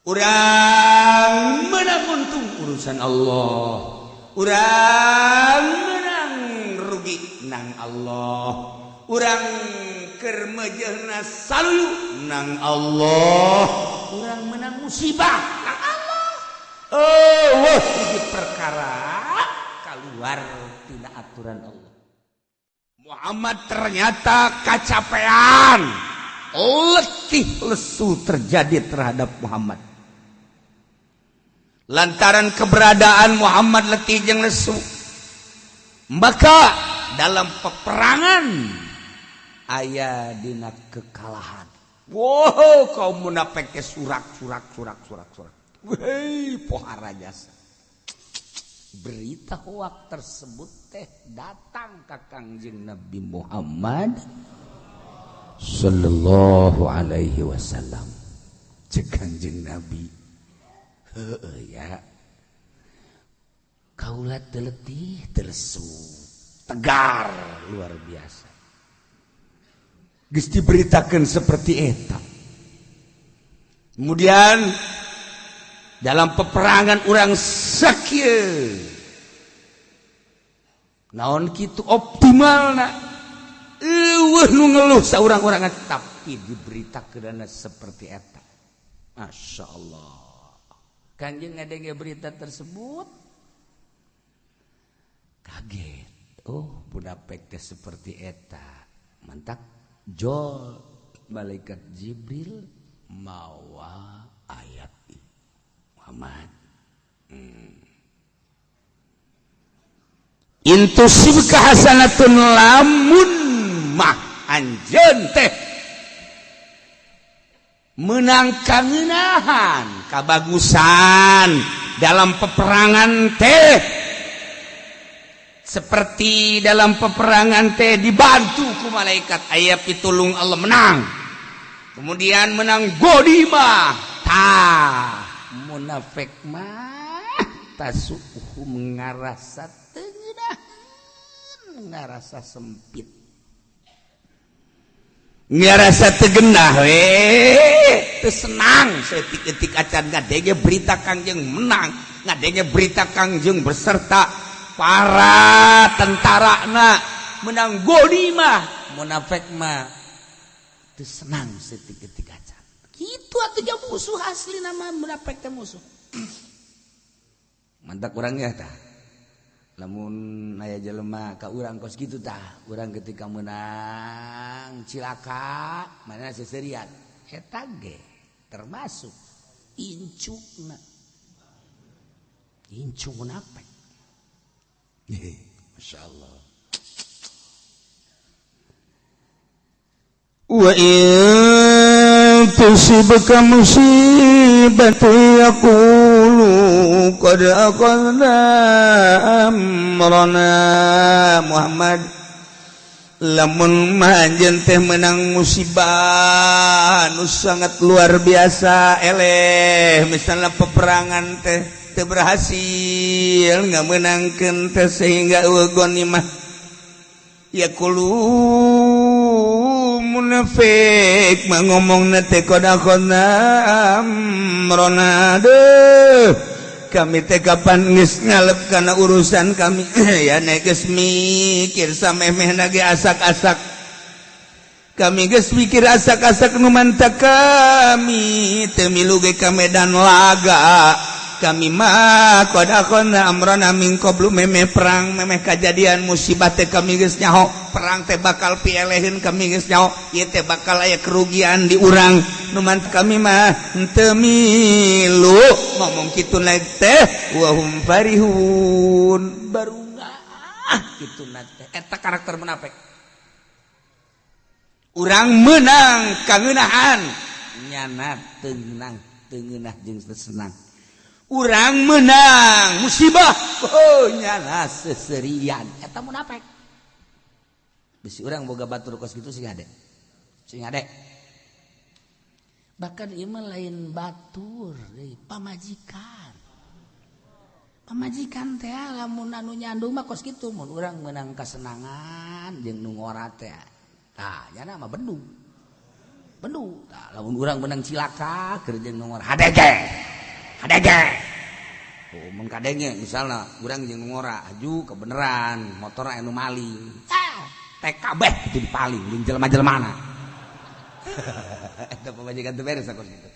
Urang menang untung urusan Allah, urang menang rugi nang Allah, urang keur meujeuhna saluyu nang Allah, urang menang musibah nang Allah. Oh, wah, hiji perkara keluar tina aturan Allah. Muhammad ternyata kacapean, letih lesu terjadi terhadap Muhammad. Lantaran keberadaan Muhammad letih jeung lesu, maka dalam peperangan aya dina kekalahan. Wow, kaum munafik teh surak surak surak surak surak. Hei, pohara jasa. Berita hoak tersebut teh datang ke Kangjeng Nabi Muhammad sallallahu alaihi wasallam. Cek Kangjeng Nabi, heueuh ya. Kaula teu letih teu lesu, tegar luar biasa. Geus diberitakeun seperti eta. Kemudian dalam peperangan urang sakieu naon kitu optimalna, eueuh nu ngeluh saurang-urangan, tapi diberitakeunana seperti eta. Masya Allah, Kanjeng ngadenge berita tersebut kaget. Oh, munafik teh seperti eta. Mantak jol malaikat Jibril mawa ayat Muhammad. In tusibka hasanatun, lamun mah anjeun teh menang kangeunahan kabagusan dalam peperangan teh, seperti dalam peperangan teh dibantu ku malaikat, aya pitulung Allah, menang, kemudian menang ghanimah. Tah, munafik mah tasu'uhum ngarasa teu ngeunaheun, ngarasa sempit, ngarasa teu genah we, teu senang saeutik-eutik acan ngadenge berita Kangjeng menang, ngadenge berita Kangjeng beserta para tentara na menang ghanimah. Munafik mah teu senang saeutik-eutik acan kitu atuh. Jauh musuh asli nama munafik teh musuh. Mantap urangnya tah, lamun aya jelema ka urang kos kitu tah, urang ketika menang cilaka mana seserian, eta ge termasuk incukna incu munafik. Masya Allah. Wa in tusibka musibatu yaqulu qad akhadna amrana. Muhammad, lamun anjeun teh menang musibah nu sangat luar biasa eleh, misalnya peperangan teh teu berhasil, nggak menangkeun teh sehingga euweuh ghanimah, yaqulu munafik mah ngomong teh qad akhadna amrana, deuh kami teh kapan geus ngalep kana urusan kami ya, nek geus mikir samemehna ge asak-asak, kami geus mikir asak-asak, nu mantak kami teu milu ge ka medan laga. Kami mah qad akhadna amrana min qablu, memeh perang, memeh kajadian musibah teh kami geus nyaho perang teh bakal pieleheun, kami geus nyaho ieu teh bakal aya kerugian di urang, nu mantak kami mah teu milu. Ngomong kitu teh wa hum farihun, barungah kitu teh. Eta karakter munafik. Urang menang kangeunahan, nyana teu ngeunang, teu ngeunah jeung senang. Urang menang musibah, oh, nyana seserian. Eta munafik. Bisi urang boga batur kos kitu, sing hade, sing hade. Bahkan ieu mah lain batur deui, pamajikan. Pamajikan teh lamun anu nyandung mah kos kitu. Mun urang menang kasenangan jeung nu ngora teh, tah nyana mah bendung. Bendu tah lamun urang menang cilaka keur jeung nu ngora hadege. Hadege. Oh, mun kadenge misalna urang jeung ngora aju kebeneran motor anu maling. TKB itu dipaling jeung jelema-jelemana. Eta pamajikan teu beres aku kitu.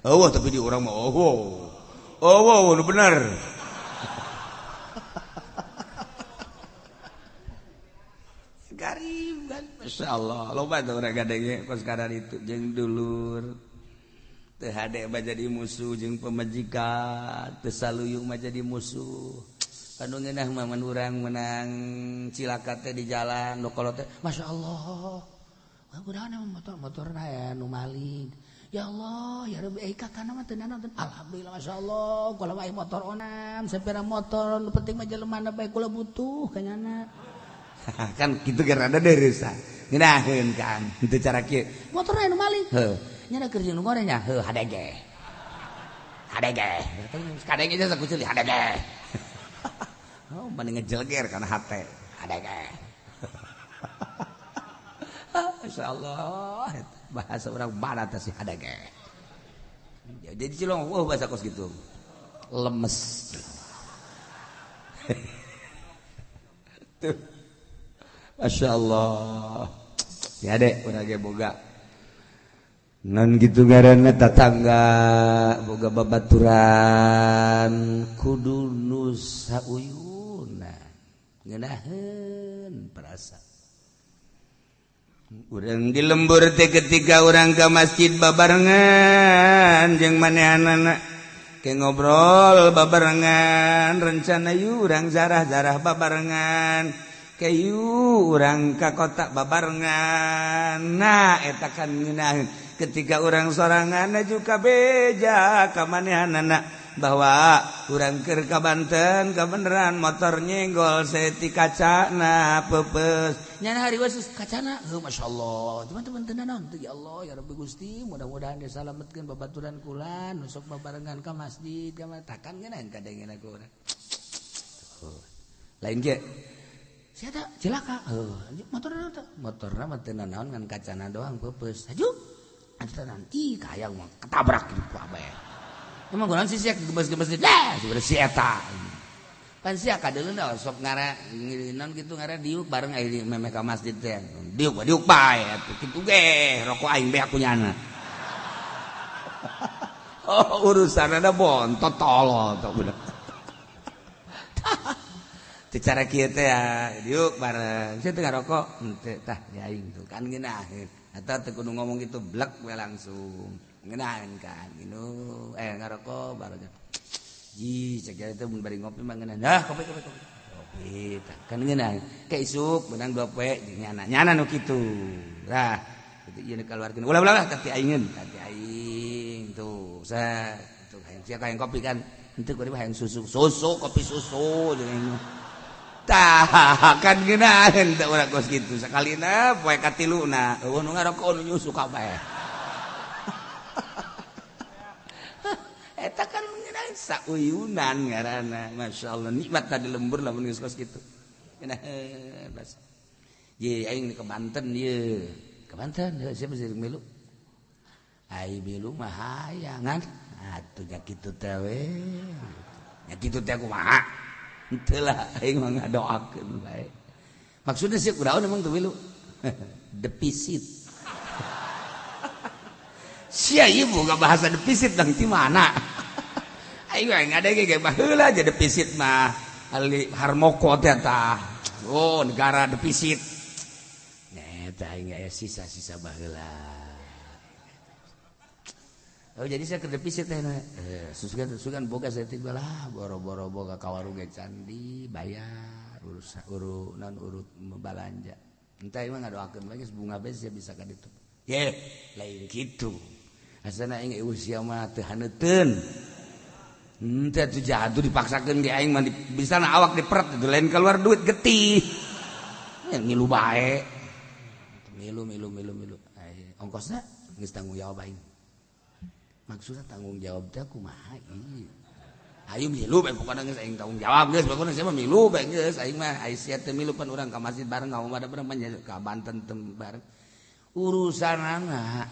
Oh, tapi di urang mah oh. Oh, nu bener. Garib kan, Masya Allah. Loba tuh orang gadengnya pas kadar itu jeung dulur. Teu hade mah jadi musuh jeung pamajikan, teu saluyung mah jadi musuh. Kanu ngeunah mah mun urang menang cilaka teh di jalan nu kolot teh, Masya Allah. Wah, kudahan emang motor-motorna aya nu maling. Ya Allah, ya Rabbi, kakana mah teu nanaon. Alhamdulillah, Masya Allah, kula mah motor onam, sapira motor, nu penting mah jelema bae kula butuh kanyana. Kan kitu ge rada deureusa. Ngeunaheun kan, henteu cara kieu. Motor anu maling. Heuh. Nya keur jeung nu goreng nya, heuh hadege. Hadege. Kadenge geus sakucil hadege. Oh, mending ngejelger kana hate. Hadege. Masyaallah, bahasa orang barat sih hadege. Jadi cilong, wah bahasa kos gitu. Lemes. Tuh. Masya Allah. Ya dek, urang ge boga. Non gitu ngaranna tatangga, boga babaturan kudu nu sauyuna. Ngeunaheun perasa. Urang di lembur teh ketika urang ka masjid babarengan jeung manehanana ke ngobrol babarengan rencana yuk urang zarah-zarah babarengan kayu urang ka kota babarengan. Nah eta kan ngeunah ketika urang sorangan juga beja ka manehanana bahwa urang keur ka Banten kabeneran motor nyenggol saeutik kacana peupeus nyana hari wasus kacana heuh masyaallah teman-teman teu nanaon teu ya Allah ya Rabbi Gusti mudah-mudahan disalametkeun babaturan kula nu sok babarengan ka masjid ka takan ngeunah kadengena ku urang lain ge sia teh cilaka heuh motorna teh motorna mah teu nanaon ngan kacana doang peupeus haju atuh nanti kahayang mah ketabrak kitu bae. Emang kunaon sih sia gemes-gemes dah sebenarnya si eta. Pan sia kadeuleuh sok ngara naon kitu ngara diuk bareng aya memeh ka masjid teh. Diuk diuk bae atuh kitu ge rokok aing beak kunyana. Oh urusanna bontot tolol tok budak. Teu cara kieu teh diuk bareng sia teu ngarokok henteu tah di aing tuh kan ngeunaheun. Eta teu kudu ngomong gitu blek we langsung. Ngeunaheun kan minum ngarokok bareng ji cek itu mun bari ngopi mah ngeunah. Nah kopi kopi kopi. Kopi tah kan ngeunah. Ke isuk beunang 2 poe jeung nyana. Nyana nu kitu. Lah kitu ieu kaluarkeun. Ulah ulah tah ti aing tah ti aing tuh. Sa tuh hayang sia hayang kopi kan. Henteu kudu hayang susu. Susu kopi susu jeung aing. Tah kan ngeunaheun teh urang kos kitu. Sakalina poe katiluna eueuh nu ngarokok nu nyusu kabeh. Eta kan ngeunah sauyunan ngaranna. Masyaallah nikmat tadi lembur lamun geus kos kitu. Ngeunaheun bas. Ye aing ke Banten ye. Ke Banten heuh sia mesti milu. Ai milu mah hayangan. Atuh nya kitu teh we. Nya kitu teh kumaha? Henteu lah aing mah ngadoakeun bae. Maksudna sih kunaon emang teu milu? Defisit. Sia ieu boga bahasa defisit dang ti mana? Aing mah ngadenge ge baheula aja defisit mah. Ali harmoko teh tah. Oh, negara defisit. Eta aing aya sisa-sisa baheula. Oh, jadi saya ke defisit teh. Susukan boga saeutik lah, boro-boro boga ka warung ge candi bayar urus urut non urut balanja. Entah emang ngadoakeun lagi bunga bae sia bisa ka ditu. Ye, lain kitu. Asana aing usia mah teu haneuteun. Henteu atuh jatuh dipaksakeun ge aing mah bisa na awak diperet itu lain keluar duit getih. Ya, ngilu bae. Milu milu milu milu. Ai ongkosna geus tanggung jawab aing. Maksudna tanggung jawab teh kumaha ieu? Ayo milu bae pokona geus aing tanggung jawab geus pokona sia mah milu bae geus aing mah ai sia teh milu pan urang ka masjid bareng ka omah bareng ka Banten teh bareng. Urusanana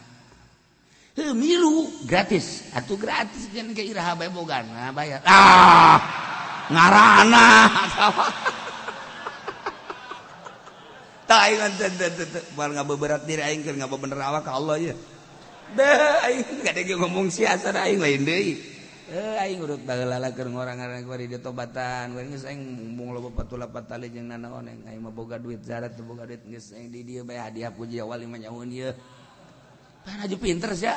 Heuh milu gratis. Atuh gratis jeung ge iraha bae bogana bayar. Ah, ngarana. Tah aing teu teu teu moal ngabeberat diri aing keur ngabebener awak ka Allah ieu. Deh aing kadege ngomong sia asar aing lain deui. Aing urut baheula keur ngorang-ngarang kuari ditobatan. Geus aing mumbung loba patula patali jeung nanaon aing mah boga duit zarat teu boga duit geus aing di dieu bae hadiah puji wali mah nyahoeun ieu. Pan aju pinter sia.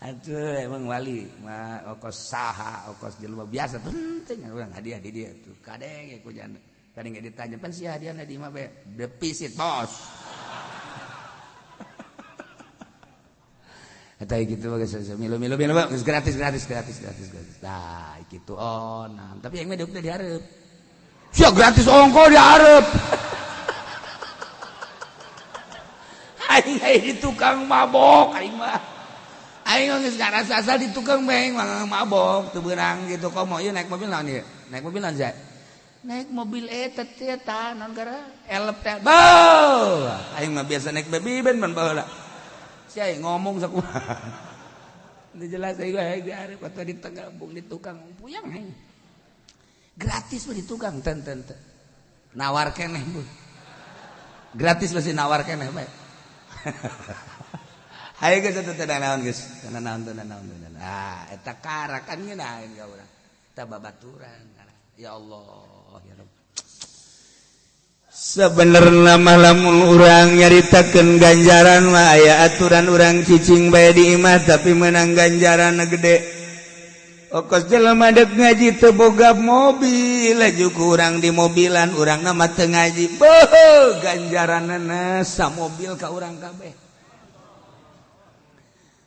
Atuh emang wali mah okos saha okos jelema biasa penting urang hadiah di dieu tuh kadenge ku jana. Kadenge ditanya pan sia hadiahna di imah bae defisit bos. Eta gitu geus milu-milu milu geus gratis gratis gratis gratis gratis. Tah kitu onam tapi aing mah deukna dihareup. Sia gratis ongko dihareup. Aing di tukang mabok aing mah. Aing geus ngarasa asal di tukang bae mabok teu beunang gitu komo ieu naik mobil naon ieu? Naik mobil naon sia? Naik mobil eta teh tah naon gara? Elep teh. Beuh. Aing mah biasa naik baby ben ban baheula. Sia ngomong sakumaha. Teu jelas aing mah dihareup atuh di tengah bung di tukang puyang aing. Gratis mah di tukang ten ten ten. Nawar keneh bu. Gratis masih nawar keneh bae. Hayo geus atuh teu naon geus. Teu naon teu naon teu naon. Ah eta karakan ngeunaheun ka urang. Eta babaturan. Ya Allah ya Rabb. Sebenarnya mah lamun urang nyaritakeun ganjaran mah aya aturan urang cicing bae di imah tapi menang ganjaran gede. Okos jelema deuk ngaji teu boga mobil, laju ku urang di mobilan urangna mah teu ngaji. Beuh, ganjaranna samobil ka urang kabeh.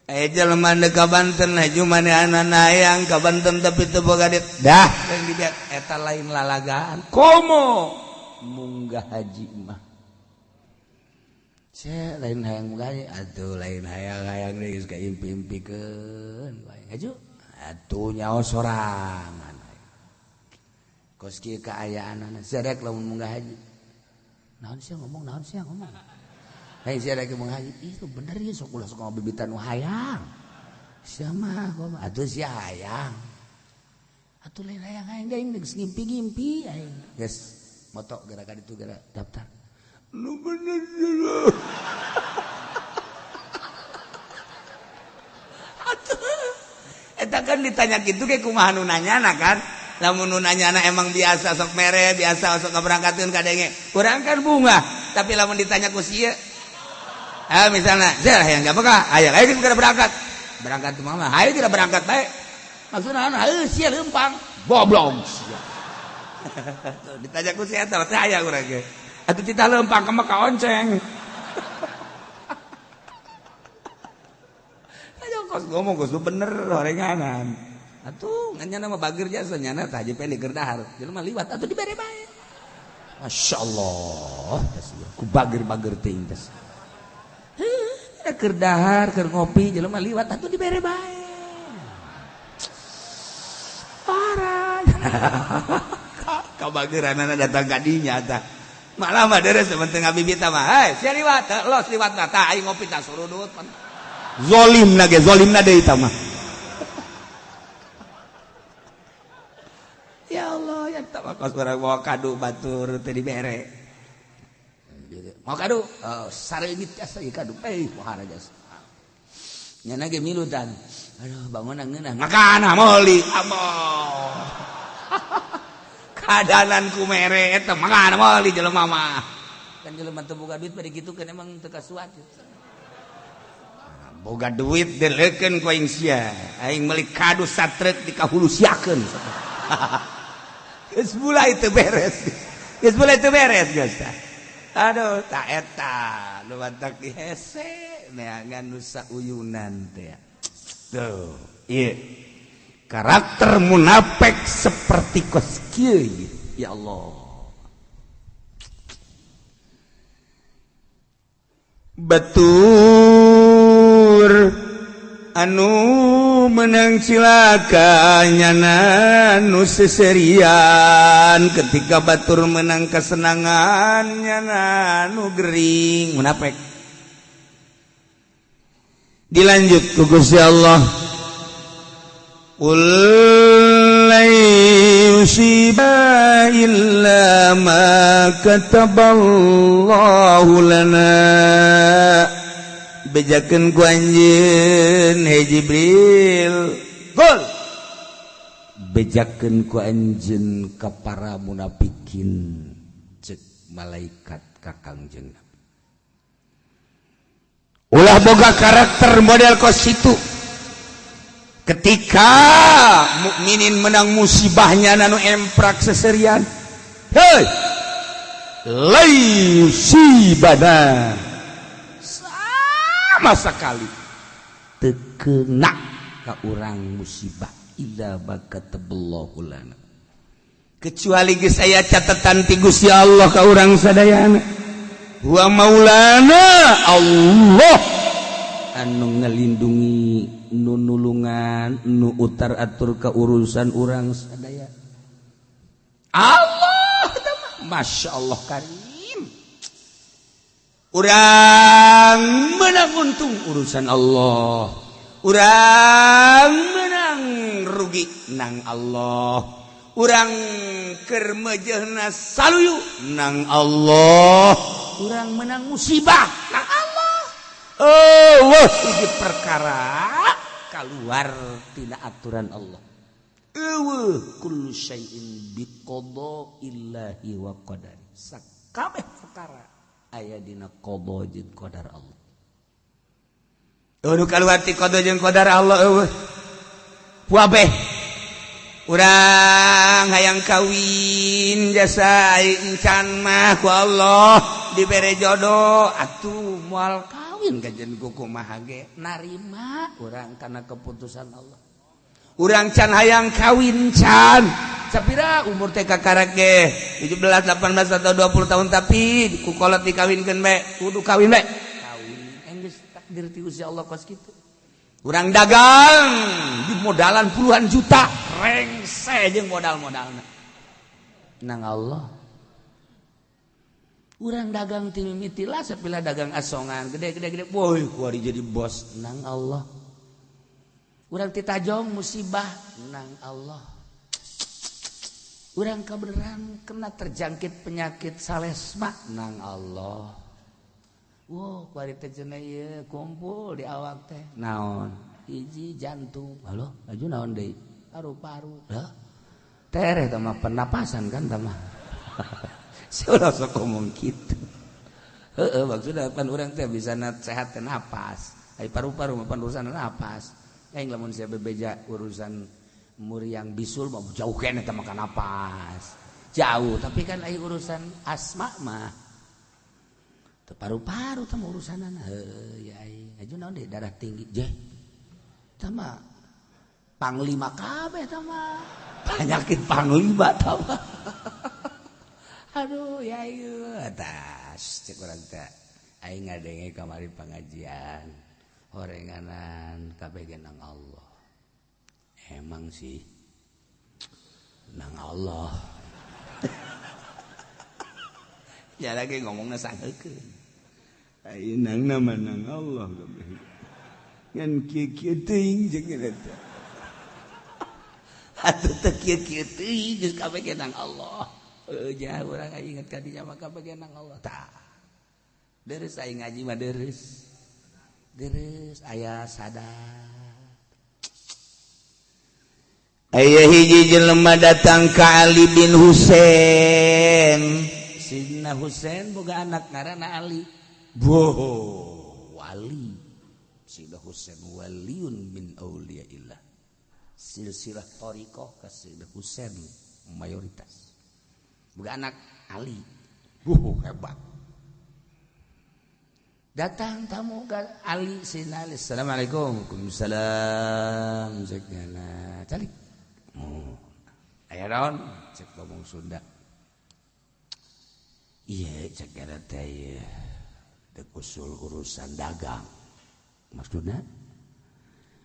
Aya jelema deuk ka Banten laju manehanana hayang ka Banten tapi teu boga duit. Dah, lain di dieu eta lain lalagaan. Komo munggah haji mah. Sia lain hayang munggah haji atuh lain hayang-hayang geus ka impi-impikeun bae. Haju atuh nyaho sorangan. Kos kieu kaayaanana sia rek lamun munggah haji. Naon sia ngomong naon sia ngomong. Hei sia rek munggah haji. Ih bener ieu sok ulah sok ngabibitan nu hayang. Sia mah kumaha atuh sia hayang. Atuh lain hayang-hayang deui geus ngimpi-ngimpi aing. Geus moto gerakan itu gerak daftar. Lu bener dulu. Eta kan ditanya gitu kayak kumaha nu nanyana kan. Lamun nu nanyana emang biasa sok mere, biasa sok ngaberangkatkeun kadenge. Urang kan bunga, tapi lamun ditanya ku sieu. Ah misalnya, "Sia hayang ka Aya ayo geus berangkat." Berangkat mah mah, hayu tidak berangkat bae. Maksudna hayu sia leumpang, goblok sia. Ditanya ku si eta teh aya urang ge. Atuh titah leumpang ka mah ka onceng. Ayo kos ngomong kos bener horenganan. Atuh ngan nyana mah bager jasa nyana tah haji pendek keur dahar. Jelema liwat atuh dibere bae. Masyaallah, ku bager-bager teuing teh. Heuh, keur dahar keur ngopi jelema liwat atuh dibere bae. Parah. Kabageranana datang ka dinya tah. Malah mah deres penting ngabibita mah. Hei, sia liwat, los liwat mah tah aing ngopi tah surudut. Zolimna ge, zolimna deui tah mah. Ya Allah, ya tah mah kos urang bawa kadu batur teu dibere. Mau kadu? Oh, sareungit jasa ieu kadu. Eh, pohara jasa. Nyana ge milu tan. Aduh, bangunan ngeunah. Makana meuli. Amoh. Kadanan ku mere eta makana meuli jelema mah. Kan jelema teu boga duit bari kitu kan emang teu kasuat. Boga duit deleukeun ku aing sia. Aing meuli kadu satrek dikahulusiakeun. Geus mulai teu beres. Geus mulai teu beres geus tah. Aduh, ta eta nu mantak dihese neangan nu sauyunan teh. Tuh, ieu karakter munafik seperti kos kieu ya Allah. Batur anu menang cilaka nyana nu seserian ketika batur menang kesenangan nyana nu gering munafik. Dilanjut ku Gusti Allah, qul lan yusibana illa ma kataballahu lana. Bejakeun ku anjeun, hei Jibril, gol bejakeun ku anjeun ka para munafikin. Cek malaikat ka Kangjeng Nabi, ulah boga karakter model kos itu. Ketika mukminin menang musibahnya nanu emprak seserian, hei, lan yusibana, sama sekali teu kena ka urang musibah, illa ma kataballahu lana, kecuali geus aya catatan ti Gusti Allah ka urang sadayana. Huwa maulana, Allah anu ngelindungi, nu nulungan, nu utar atur ke urusan urang sadaya. Allah, Masya Allah karim. Urang menang untung urusan Allah, urang menang rugi nang Allah, urang keur meujeuhna saluyu nang Allah, urang menang musibah nang Allah. Oh, hiji perkara keluar tina aturan Allah eueuh. Kullu syai'in biqada'illahi wa qadari, sakabeh perkara aya dina qada jeung qadar Allah. Eueuh kaluar ti qada jeung qadar Allah eueuh. Kabeh urang hayang kawin jasa encan mah ku Allah dibere jodoh atuh moal kawin kajen kumaha ge narima urang karena keputusan Allah. Urang can hayang kawin, can sapira umur teh kakarek ge 17, 18 atau 20 tahun, tapi ku kolot dikawinkeun bae, kudu kawin bae, kawin. Enggeus takdir ti Gusti Allah kos kitu. Urang dagang di modalan puluhan juta, rengse jeung modal-modalna nang Allah. Urang dagang ti mimiti lah sapila dagang asongan gede gede gede, woi, kuari jadi bos nang Allah. Urang titajong musibah nang Allah. Urang kebenaran kena terjangkit penyakit salesma nang Allah. Wow, kuari teh cenah ieu kumpul di awak teh naon, hiji jantung, halo, aju naon deui, paru-paru. Hah, tereh teh mah pernapasan kan teh mah. Ulah sok ngomong kitu. Heeh, maksudna pan urang teh bisa sehat teh napas. Ai paru-paru mah pan urusan napas. Aing lamun sia bebeja urusan muriang bisul mah jauh keneh teh makan napas. Jauh, tapi kan ai urusan asma mah teu paru-paru teh mah urusanana. Heuh ya aing. Aju naon deui, darah tinggi jeh. Tah mah panglima kabeh tah mah. Penyakit panglima tah mah. Aduh ya ieu atas cek urang teh aing ngadenge kamari pengajian horenganan kabeh ge nang Allah. Emang sih nang Allah. Ya lagi ngomongna sangeukeun. Aing nang nama nang Allah kabeh. Ngan kieu-kieu teuing jeung eta. Atuh teu kieu-kieu teuing geus kabeh ge nang Allah. Heuh jah urang inget ka dinya mah kabeh ge nang Allah. Tah. Deres aing ngaji mah deres. Deres aya sadar. Aya hiji jelema datang ka Ali bin Husain. Sidina Husain boga anak ngaranna Ali. Boh, wali. Sidina Husain waliun min auliyaillah. Silsilah thariqah ka Sidina Husain mayoritas. Boga anak Ali. Boh, hebat. Datang tamu ke Ali, Sidina Ali. Assalamualaikum. Waalaikumsalam. Cek nyana. Calik. Oh. Aya naon? Cek ngomong Sunda. Iya, cek nyana teh ieu. Dek usul urusan dagang. Maksudna?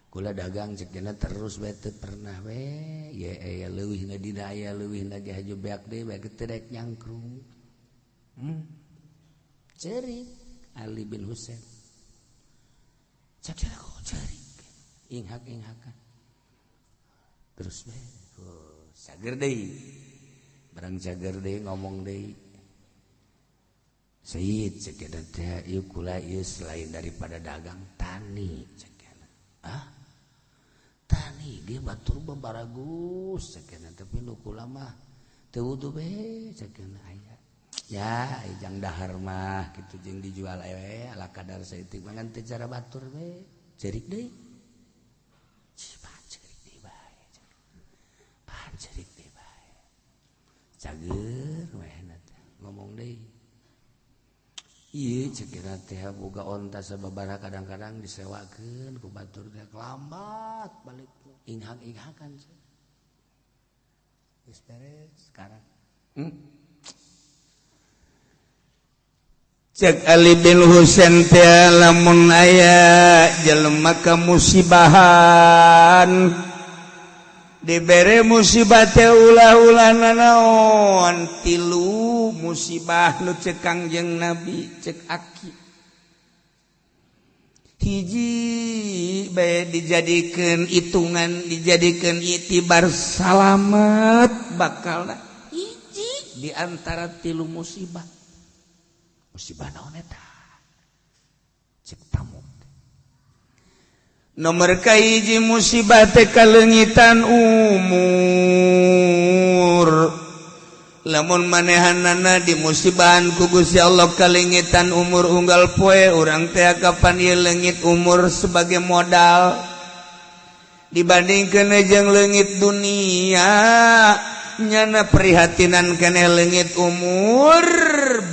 Kula dagang cek nyana terus bae teu pernah we. Ye aya leuwihna dina aya leuwihna ge haju beak deui bae teu rek nyangkrung. Cerik Ali bin Husain. Cek cek Cerik inghak-inghakan terus bae cager deui barang cager deui ngomong deui Sayyid cek eta teh ieu kula ieu selain daripada dagang tani cek ah tani ge batur baragus cek tapi nu kula mah teu wudu be cek aya ya jang dahar mah kitu jeung dijual we ala kadar saeutik mah ngan teu cara batur be cerik deui pan cerik deui bae pan cerik deui bae cager we ngomong deui ieu cek teh boga onta sababaraha kadang-kadang disewakeun ku batur teh lambat balik inghak-inghakan geus beres sekarang. Cek Ali bin Husain teh lamun aya jelema kamusibahan dibere musibah teh ulah-ulah nanaon tilu musibah nu cek Kangjeng Nabi cek aki hiji bae dijadikeun hitungan dijadikeun itibar salamet bakalna hiji di antara tilu musibah. Musibah naon eta cek tamu nomor kahiji musibah teh kaleungitan umur lamun manehanana di musibahan ku Gusti Allah kaleungitan umur unggal poe urang teh kapan ieu leungit umur sebagai modal dibandingkeun jeung leungit dunia nyana prihatinan keneh leungit umur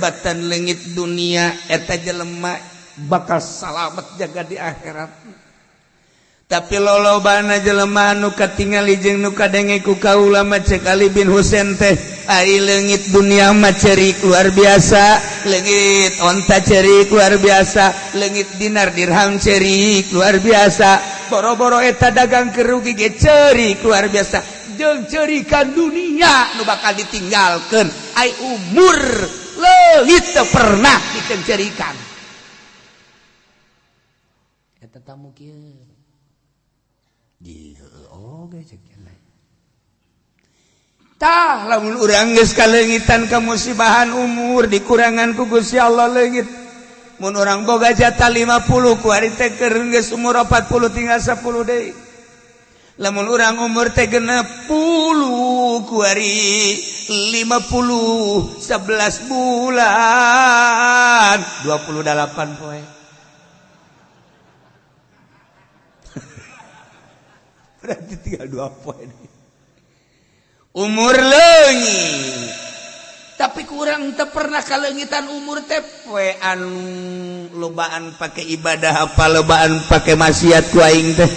batan leungit dunia eta jelema bakal salamet jaga di akhirat. Tapi lolobana jelema anu katingali jeung nu kadenge ku kaula mah cek Ali bin Husain teh ai leungit dunia mah cerik luar biasa, leungit onta cerik luar biasa, leungit dinar dirham cerik luar biasa, boro-boro eta dagang kerugi ge cerik luar biasa, jeung cerikan dunia nu bakal ditinggalkeun ai umur leungit teu pernah dicerikan. Eta tamu kieu di oge cek tah lamun urang geus kaleungitan kamusibahan umur dikurangan ku Gusti Allah leungit mun urang boga jatah 50 ku ari teh keur geus umur 40 tinggal 10 deui lamun urang umur teh 60 ku ari 50 11 bulan 28 poe. Berarti tinggal 2 poe umur leungit. Tapi kurang teu pernah kaleungitan umur teh poe anu lobaan pake ibadah apa lobaan pake maksiat ku aing teh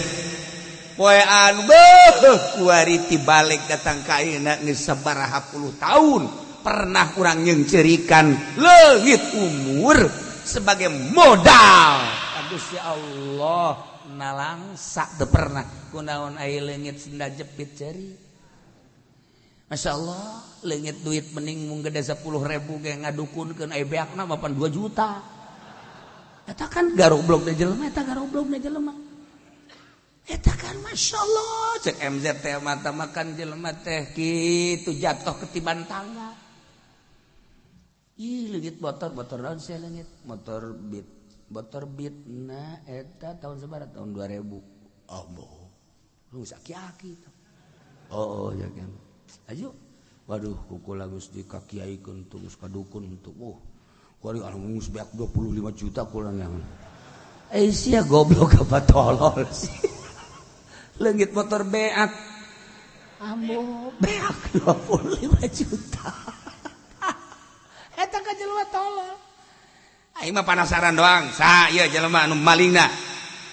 poe anu beuh kuari ti balik datang ka ayeuna geus sabaraha puluh tahun pernah urang nyeungceurikan leungit umur sebagai modal. Aduh ya Allah nalangsa teu pernah kunaon aya leungit senda jepit ceri. Masya Allah leungit duit mending mung gede 10.000 ge ngadukunkeun aya beakna mapan 2 juta. Eta kan garoblok da jelema, eta garoblok da jelema. Eta kan Masya Allah cek MZ teh mata makan jelema teh kitu jatuh ketiban tangga. Ih leungit motor, motor naon sia leungit? Motor Beat. Motor Beat na eta tahun sabaraha? Tahun 2000. Allah. Lu aki-aki. Oh, ya kan. Ayo. Waduh, kukula geus dikakiaikeun tuh geus kadukun tuh. Oh. Kuari anu geus beak 25 juta kula nyaman. Eh sia goblok apa tolol sih. Leungit motor beak. Ambo beak 25 juta. Eta ka jelema tolol. Aing mah penasaran doang. Sa ieu jelema anu malingna.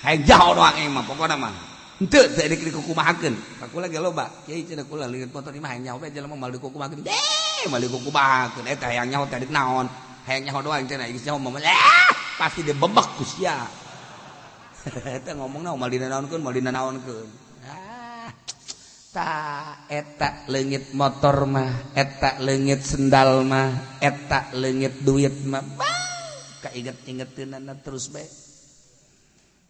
Hayang jaho doang aing mah pokona mah. Henteu teu dikukumahakeun. Kula ge loba. Kiai cenah kula leungit motor ieu mah hayang nyaho bae jelema moal dikukumahakeun. Deh, moal dikukumahakeun. Eta hayang nyaho teh naon? Hayang nyaho doang cenah geus nyaho mah. Pasti dibebek ku sia. Eta ngomongna moal dinanaonkeun, moal dinanaonkeun. Ah. Ta eta leungit motor mah, eta leungit sendal mah, eta leungit duit mah. Kainget-ingeteunana terus bae.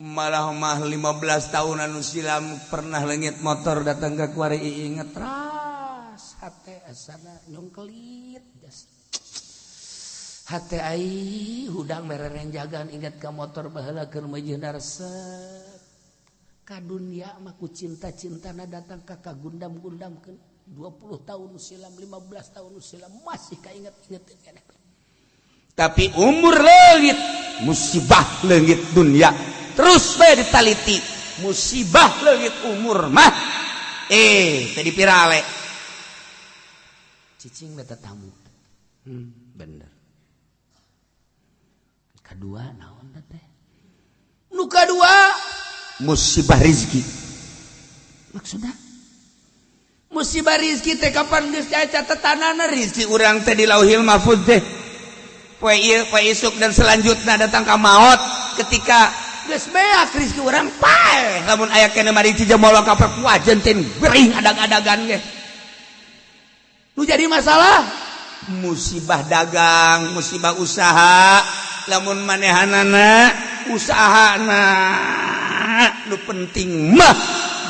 Malah mah 15 tahun anu silam pernah leungit motor datang ke kuari inget ras hate asana nyongkelit hate ai hudang mererenjagan inget ka motor baheula keur meujeuhna resep. Ka dunya mah ku cinta-cintana datang ka kagundam-gundamkeun 20 tahun silam 15 tahun silam masih kainget-inget keneh. Tapi umur leungit musibah leungit dunya terus bae ditaliti musibah leungit umur mah tadi pirale cicing beta tamu. Bener. Kedua naon teh? Nu kadua musibah rizki. Maksudna musibah rizki teh kapan geus aya catetanana rizki urang teh di Lauhil Mahfuz teh. Poe ieu poe isuk dan selanjutna datang ka maot ketika geus beak rizki urang paeh lamun aya keneh mari jemolo ka wajen teh gering adag-adagan ge. Nu jadi masalah musibah dagang, musibah usaha, lamun manehanana usahana nu penting mah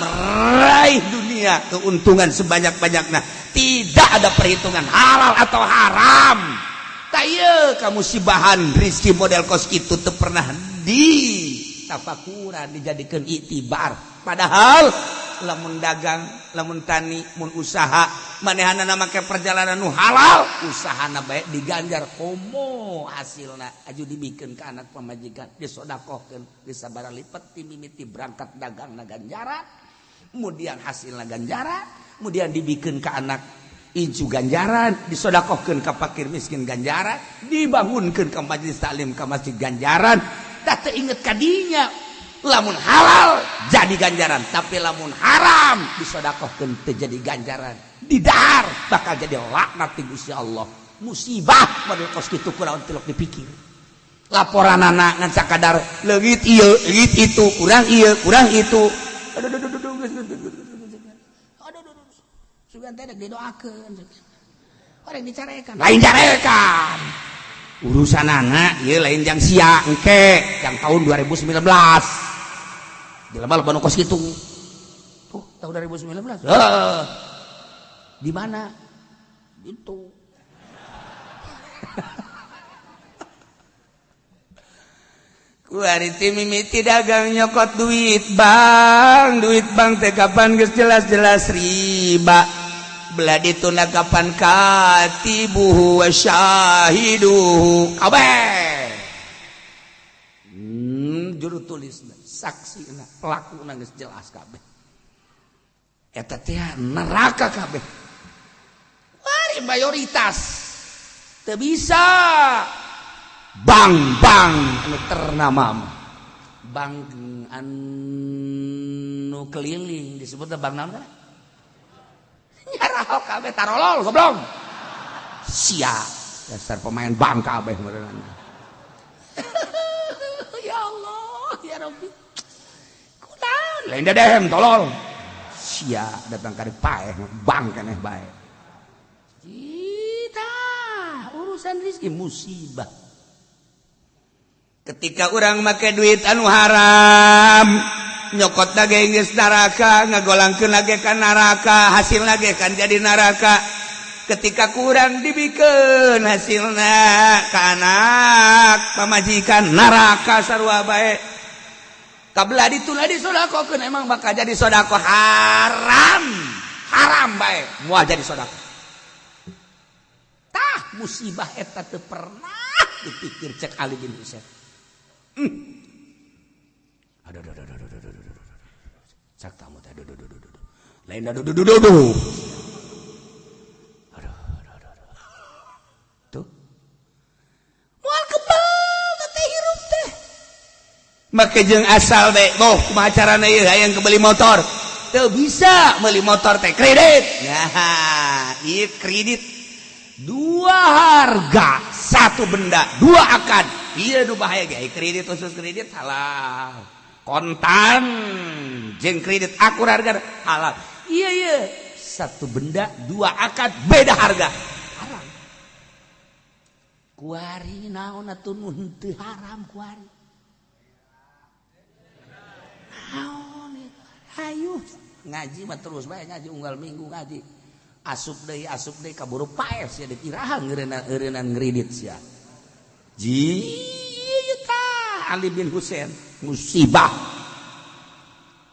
meraih dunia keuntungan sebanyak-banyaknya, tidak ada perhitungan halal atau haram. Tak ieu kamusibahan rizki model kos kitu teu pernah di tafakuran dijadikeun iktibar. Padahal lamun dagang, lamun tani, mun usaha manehanana make perjalanan nu halal, usahana bae diganjar komo hasilna aju dibikeun ka anak pamajikan, disodakohkeun, disabaraha lipet ti mimiti berangkat dagangna ganjaran, kemudian hasilna ganjaran, kemudian dibikeun ka anak incu ganjaran, disodakohkeun ka fakir miskin ganjaran, dibangunkeun ka majelis taklim ka masjid ganjaran. Tah teu inget kadinya lamun halal jadi ganjaran, tapi lamun haram disodakohkeun teu jadi ganjaran, didahar bakal jadi laknat ti Gusti Allah. Musibah model kos kitu kunaon tilok dipikir. Laporanana ngan sakadar leungit ieu, leungit itu, kurang ieu, kurang itu. Aduh aduh aduh aduh aduh. Sugan teh didoakeun. Orang dicarekan. Lain carekan. Urusan anak ieu lain jang sia engke jang tahun 2019. Jelema loba nu kos kitu. Tuh, tahun 2019. Heeh. Di mana? Itu. Kuari ti mimiti dagang nyokot duit bank teh kapan geus jelas-jelas riba. Belah ditunda kapan katibuhu wa syahiduhu kabeh. Juru tulisna, saksina, pelakuna geus jelas kabeh. Eta teh neraka kabeh. Wari mayoritas teu bisa. Bank-bank anu ternama mah. Bank anu keliling disebutna bank naon kana? Nyarahok kabeh tarolol goblok. Sia dasar pemain bank kabeh meureunana. Ya Allah, ya Rabbi. Kunaon lain dedehem tolol. Sia datang ka paeh bank keneh bae. Cita urusan rezeki musibah. Ketika orang make duit anu haram, nyokot lagi geus neraka, ngagolangkeun lagi ka neraka, hasilna ge kan jadi neraka. Ketika kurang dibikeun hasilna ka anak pamajikan neraka sarua bae. Kabelah dituna disodakohkeun emang bakal jadi sodakoh haram. Haram bae moal jadi sodakoh. Tah musibah eta teu pernah dipikir cek Ali bin Husain. Aduh aduh aduh aduh aduh aduh. Cak tamu teh aduh aduh aduh aduh. Lain aduh aduh aduh aduh. Aduh aduh aduh. Tuh. Moal kebal teh hirup teh. Make jeung asal teh, oh kumaha carana ieu hayang kebeli motor. Teu bisa meuli motor teh kredit. Nah, ieu kredit dua harga, satu benda, dua akad. Iya nu bahaya ge kredit khusus kredit halal. Kontan jeung kredit akur harga halal. Iya iya, satu benda dua akad beda harga. Haram. Kuari naon atuh nu henteu haram kuari. Aduh, ngaji mah terus bae ngaji unggal minggu ngaji. Asup deui kaburu paes sia dikirahan ngeureunaan ngridit sia. Ji tah Ali bin Husain musibah.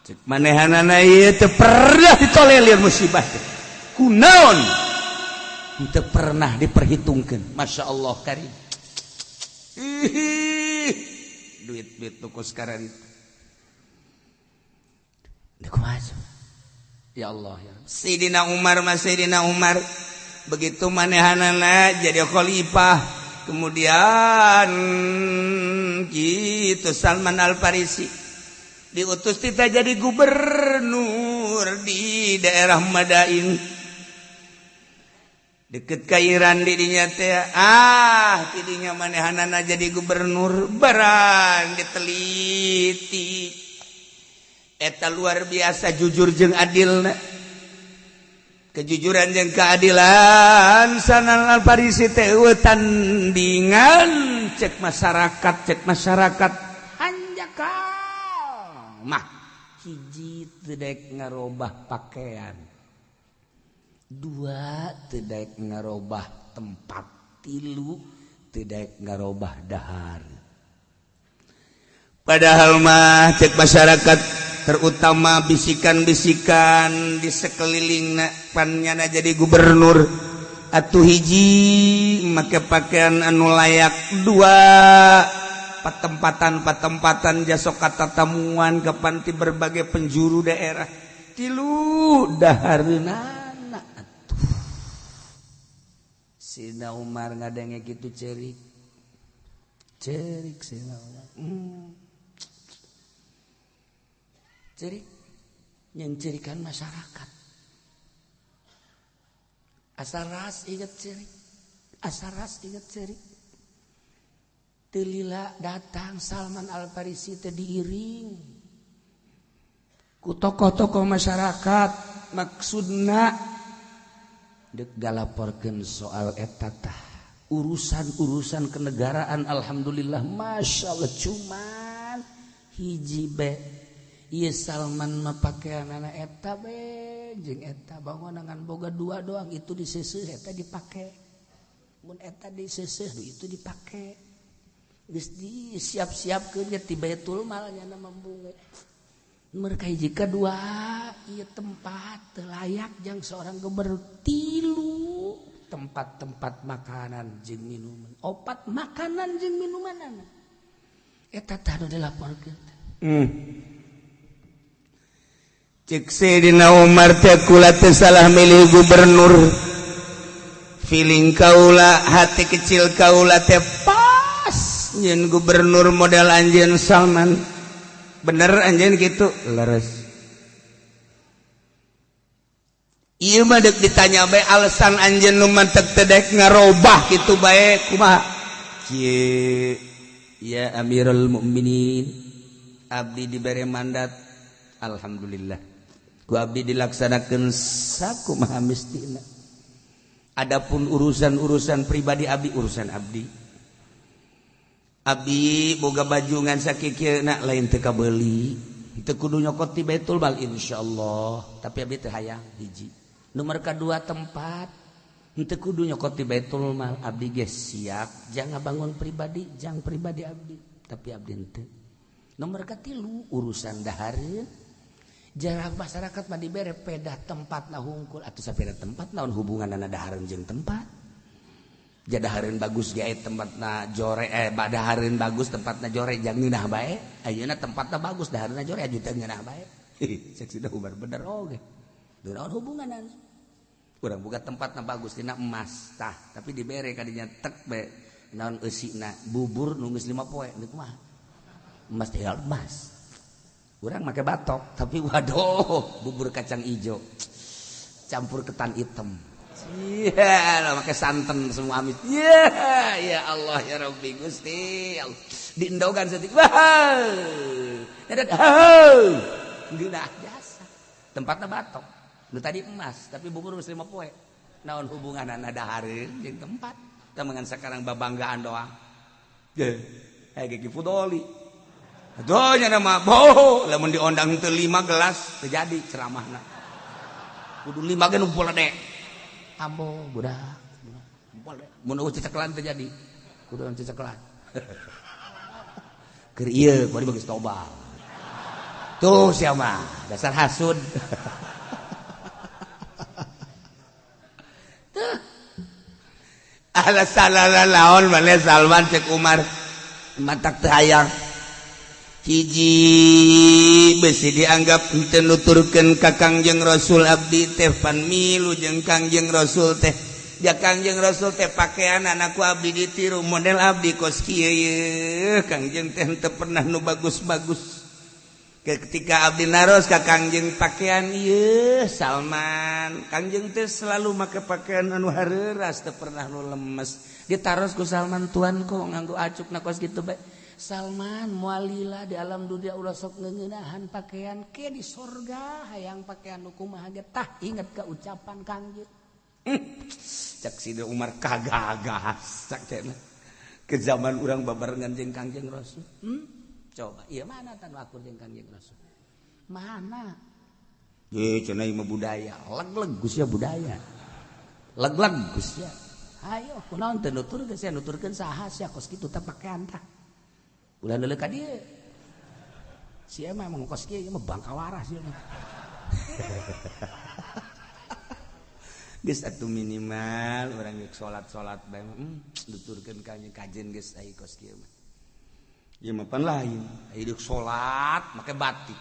Cek manehanana ieu teu pernah ditolelir musibah teh. Kunaon? Teu pernah diperhitungkeun. Masya Allah karim. Ih, duit-duit tuku sekarang itu. Ya Allah ya. Sayyidina Umar mas Sayyidina Umar begitu manehanana jadi khalifah, kemudian gitu Salman Al Farisi diutus kita jadi gubernur di daerah Madain deket ka Iran didinya teh, ah tidinya manehanana jadi gubernur barang diteliti eta luar biasa jujur jeung adilna, kejujuran jeung keadilan Salman Al Farisi teh eueuh tandingan cek masyarakat hanjakal mah hiji teu daek ngarobah pakaian, dua teu daek ngarobah tempat, tilu teu daek ngarobah dahar. Padahal mah cek masyarakat terutama bisikan-bisikan di sekelilingna pannyana jadi gubernur atuh hiji make pakaian anu layak, dua patempatan-patempatan jasok katatamuan ke panti berbagai penjuru daerah, tilu dahareunana atuh. Sina Umar ngadenge kitu cerik cerik Sina Umar. Cerik nyencirikan masyarakat. Asal ras inget cerik, asal ras inget cerik. Telila datang Salman Al Farisi teh diiring ku tokoh-tokoh masyarakat, maksudna deuk galaporkeun soal eta tah urusan-urusan kenegaraan. Alhamdulillah masya Allah, cuman hiji be ieu Salman mah pakeanana eta be jeung eta bangunan boga dua doang, itu diseuseuh eta dipake, mun eta diseuseuh itu dipake, geus disiap-siapkeun ge ti Baitul Mal nya mambunge. Mereka hiji kadua ieu tempat teu layak jang seorang gubernur, tilu tempat-tempat makanan jeung minuman, opat makanan jeung minumanana eta tah nu dilaporkeun. Cek Sayyidina Umar teh kula teh salah milih gubernur, feeling kaula hati kecil kaula teh pas nyeun gubernur model anjeun Salman. Bener anjeun kitu leres. Ieu mah deuk ditanya bae alasan anjeun nu mantek teu daek ngarobah kitu bae kumaha? Kieu ya Amirul Mukminin, abdi dibere mandat, alhamdulillah ku abdi dilaksanakeun sakumaha mistina. Adapun urusan-urusan pribadi abdi, urusan abdi. Abdi boga baju ngan sakikieuna lain teu kabeuli, teu kudu nyokot ti Baitul Mal insyaallah, tapi abdi teu hayang hiji. Nomor kadua tempat teu kudu nyokot ti Baitul Mal, abdi ge siap jang ngabangun pribadi, jang pribadi abdi, tapi abdi henteu. Nomor katilu urusan dahareun, jarang masyarakat mah dibere pedah tempat na hungkul atuh sapeda tempat naon hubunganna dahareun jeung tempat. Jadahareun bagus ge tempatna jore, badahareun bagus tempatna jore jang ngeunah bae, ayeuna tempatna bagus dahareunna jore aju teu ngeunah bae. Cek Sida Umar bener oge. Naon hubunganna? Urang boga tempatna bagus dina emas tah, tapi dibere kadinya tek bae naon eusina bubur nu geus 5 poe deuk mah. Emas teh emas. Urang make batok tapi waduh bubur kacang ijo campur ketan hitam. Iya, lah pakai santan semua amis. Iya, ya Allah ya Rabbi Gusti. Diendogan setik. Wah. Geunah jasa. Tempatna batok. Nu tadi emas, tapi bubur geus 5 poe. Naon hubunganna dahareun jeung tempat? Tah sekarang babanggaan doang. Ge, eh gigi fudoli. Atuh nya mah boh lamun diondang teu 5 gelas teu jadi ceramahna. Kudu 5 ge nu poledek. Ambo budak. Mun eueuh cecekelan teu jadi. Kudu cecekelan. Keur ieu kuari bagus toba. Tuh sia mah dasar hasud. Tuh. Ala salala laon maneh Salman cek Umar. Matak teu hayang. Hiji besi dianggap henteu nuturkeun ka Kangjeng Rasul abdi teh pan milu jeung Kangjeng Rasul teh. Ya Kangjeng Rasul teh pakaian anakku abdi ditiru model abdi kos kieu ye. Kangjeng teh henteu pernah nu bagus-bagus. Ketika abdi naros ka Kangjeng pakaian ieu Salman, Kangjeng teh selalu make pakaian anu hareuras teu pernah nu lemes. Ditaros ku Salman, tuan kok nganggo acukna kos kitu bae. Salman mualila di alam dunia ulah sok ngeuneunahan pakaian ke di sorga hayang pakaian nu kumaha ge tah inget ka ucapan Kangjeng. Cak Sidina Umar kagagas cak teh ke zaman urang babarengan jeung Kangjeng Rasul. Coba ieu mana tan akur jeung Kangjeng Rasul? Mana? Ye cenah ieu mah budaya, leg-leg geus ya budaya. Leg-leg geus ya. Hayo kunaon teu nuturkeun sia nuturkeun saha sia kos kitu teh pakaian tah. Ulah leuleuh ka dieu. Sia mah emang kos kieu ieu mah bangka waras ieu mah. Geus atuh minimal urang geus salat-salat bae nuturkeun ka kajen geus ai kos kieu mah. Ieu mah pan lain, ai deuk salat make batik,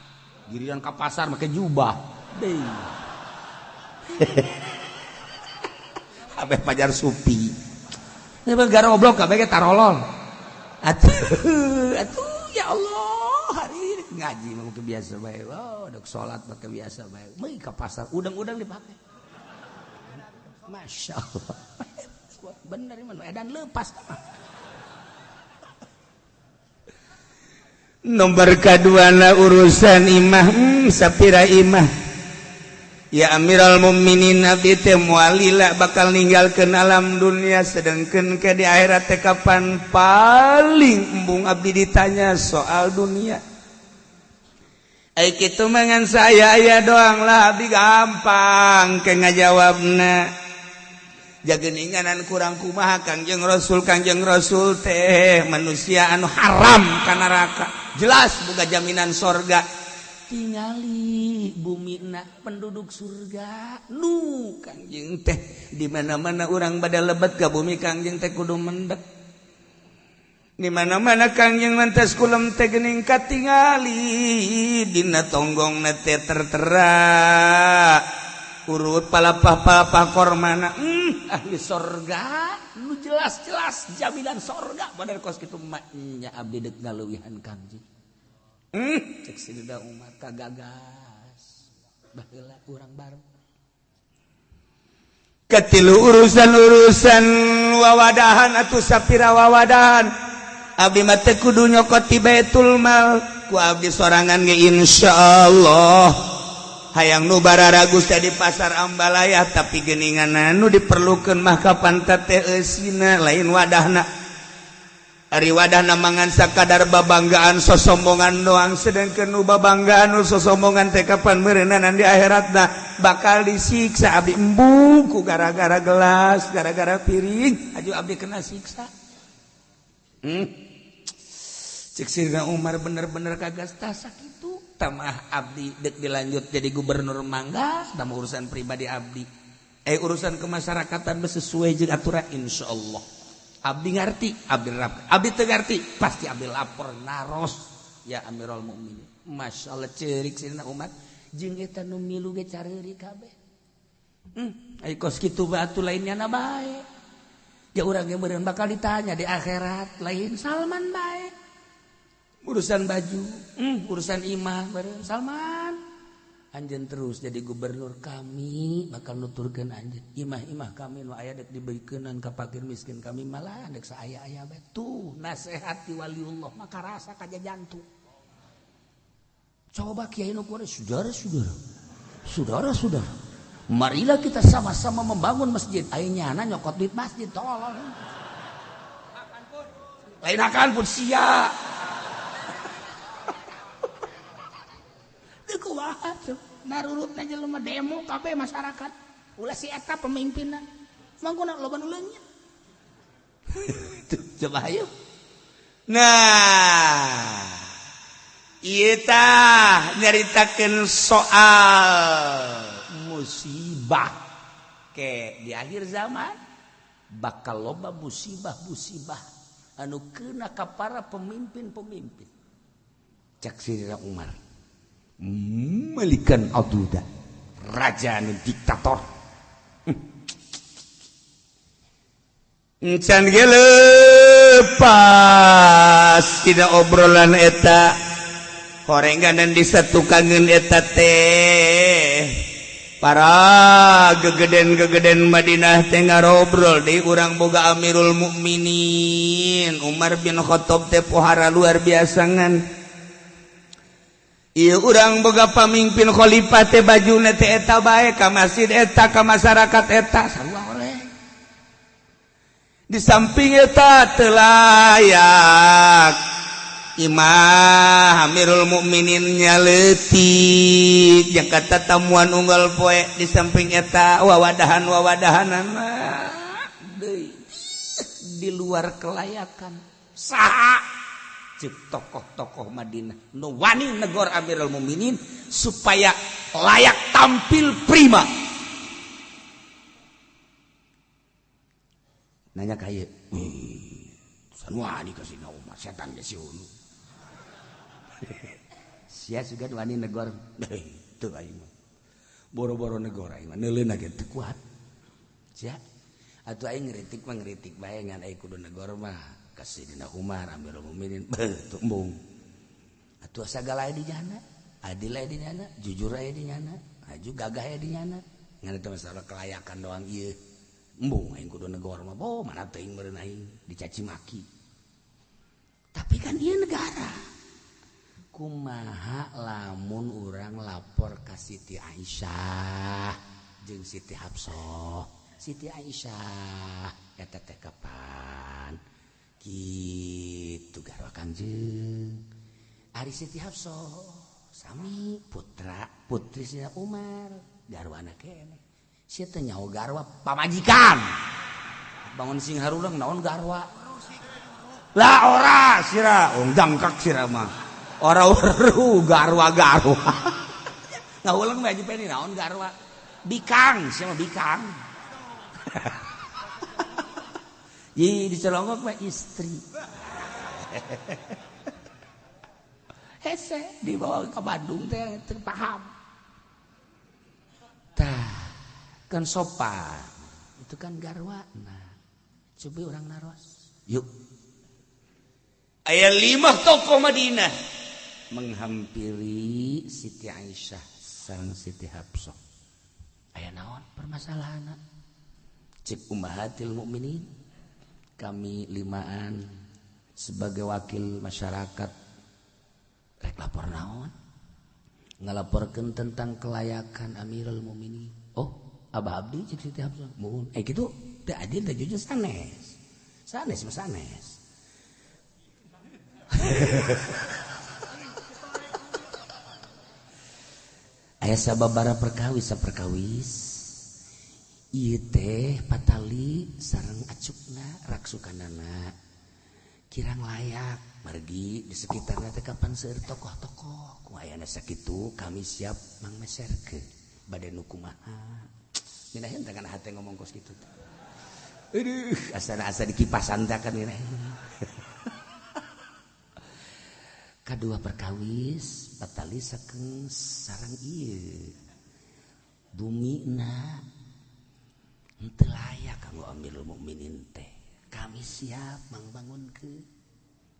giliran ka pasar make jubah. Deui. Kabeh pajar supi. Ieu mah garoblok kabeh ge tarolol. Atuh, atuh ya Allah, hari ini ngaji mah make biasa bae. Oh, deuk salat make biasa bae. Meui ka pasar udang-udang dipake. Masya Allah. Bener ieu mah edan leupas mah. Nomor kaduana urusan imah sapira imah. Ya Amiral Mukminin abdi teh moal lila bakal ninggalkeun alam dunia sedengkeun ke di akhirat teh kapan paling embung abdi ditanya soal dunia. Ai kitu mah ngan saya aya doang lah abdi gampang ke ngajawabna. Jageninganan kurang kumaha Kangjeng Rasul teh manusia anu haram ka neraka. Jelas boga jaminan sorga. Tingali bumina penduduk surga nu Kangjeng teh di mana-mana urang bada lebet ka bumi Kangjeng teh kudu mendek. Di mana-mana Kangjeng mantas kulem teh geuning katingali dina tonggongna teh tertera. Urut palapah-palapah kormana ahli sorga nu jelas-jelas jaminan sorga model kos kitu nya abdi deuk ngaleuwihan Kangjeng. Cek Sidina Umar kagagas baheula urang bareng. Katilu urusan-urusan wawadahan atuh sapira wawadahan abdi mah teh kudu nyokot ti Baitul Mal ku abdi sorangan ge insyaallah. Hayang nu bararagus teh di pasar Ambalaya tapi geuningan anu diperlukeun mah kapan teh eusina lain wadahna. Ari wadahna mangan sakadar babanggaan sosombongan doang sedangkeun nu babanggaan nu sosombongan teh kapan meureunana di akhiratna bakal disiksa abdi embung ku gara-gara gelas gara-gara piring aju abdi kena siksa. Cek Sidina Umar bener-bener kagas tah sakitu tamah abdi dek dilanjut jadi gubernur mangga tambah urusan pribadi abdi urusan kemasyarakatan sesuai jeung aturan insyaallah abdi ngarti abdi rap abdi teu ngarti pasti abdi lapor naros ya Amirul Mukminin. Masyaallah ceurik Sidina Umar jeung eta nu milu ge careuri kabeh. Ai kos kitu batu lainnya na bae ya urang ge meureun bakal ditanya di akhirat lain Salman bae. Urusan baju, urusan imah bareng Salman. Anjeun terus jadi gubernur kami bakal nuturkeun anjeun. Imah-imah kami nu aya dek dibeukeunnan ka fakir miskin kami malah dek saaya-aya bae. Tuh nasihat ti waliullah maka rasa ka jantung. Coba kiai nu kuari saudara-saudara. Saudara-saudara. Marilah kita sama-sama membangun masjid. Aya nyana nyokot duit masjid tolol. Lain akan pun sia. Kumaha narurutna jelema demo kabeh masyarakat. Ulah si eta pemimpinna. Mangkuna loba nu leungit. Coba ayo. Nah, ieu tah nyaritakeun soal musibah ke di akhir zaman bakal loba musibah-musibah anu kena ka para pemimpin-pemimpin. Cak Sayyidina Umar, malikan aduda, raja anu diktator. Encan ge lepas tidak obrolan eta horengganan disatukangeun eta teh para gegeden-gegeden Madinah teh ngarobrol deui urang boga Amirul Mukminin Umar bin Khattab teh pohara luar biasa ngan ieu urang boga pamimpin khalifah teh bajuna teh eta bae ka masjid eta ka masyarakat eta sarua oreng. Di samping eta teu layak imah Amirul Mukminin nya leutik jeung kata tamuan unggal poe di samping eta wawadahan-wawadahanana deui di luar kelayakan. Saha cek tokoh-tokoh Madinah nu wani negor Amirul Mukminin supaya layak tampil prima. Nanya ka ieu, wani ka Sayyidina Umar setan ge siunu. Sia sugan wani negor, teu aing mah. Boro-boro negor aing mah neuleuna ge teu kuat. Sia atuh aing ngritik mah ngritik bae ngan aing kudu negor mah ka Sayyidina Umar Amirul Mukminin beuh teu embung. Atuh sagala aya di nyana, adil aya di nyana, jujur aya di nyana, aju gagah aya di nyana. Ngan eta masalah kelayakan doang ieu. Embung aing kudu negor mah, boh mana teuing meureun aing dicaci maki. Tapi kan ieu negara. Kumaha lamun urang lapor ka Siti Aisyah jeung Siti Hafsah. Siti Aisyah eta teh kapan? Kitu garwa Kangjeng. Ari Siti Hafsah sami putra putri Sayyidina Umar garwana keneh. Sia teh nyaho garwa pamajikan. Bangun sing harulang naon garwa. Lah ora sira, wong dangkak sira mah. Ora weruh garwa-garwa. Ngawulang mah Haji Peni naon garwa. Bikang, sia mah bikang. Ye dicelongok mah istri. Hese dibawa ke Bandung teh teu paham. Tah kan sopan itu kan garwa. Nah coba orang naros yuk. Aya 5 tokoh Madinah menghampiri Siti Aisyah sareng Siti Hafsah. Aya naon permasalahanna? Cek ummahatil mukminin, kami limaan sebagai wakil masyarakat rek lapor naon? Ngalaporkeun tentang kelayakan Amirul Mukminin. Oh, Abah Abdi cek Siti Hafsah. Muhun. Kitu teu adil teh jujur sanes. Sanes mah sanes. Aya sababaraha perkawis saperkawis. Ieu teh patali sareng acukna raksukanana. Kirang layak margi di sekitarna teh kapan seueur tokoh-tokoh. Ku ayana sakitu kami siap mangmeserkeun. Bade nu kumaha. Minahin teh kana hate ngomong kos kitu teh. Aduh, asana-asa dikipasan teh kan minahin. Kadua perkawis patali sakeng sareng ieu. Bumina henteu layak kanggo Amirul Mukminin teh. Kami siap mangbangunkeun.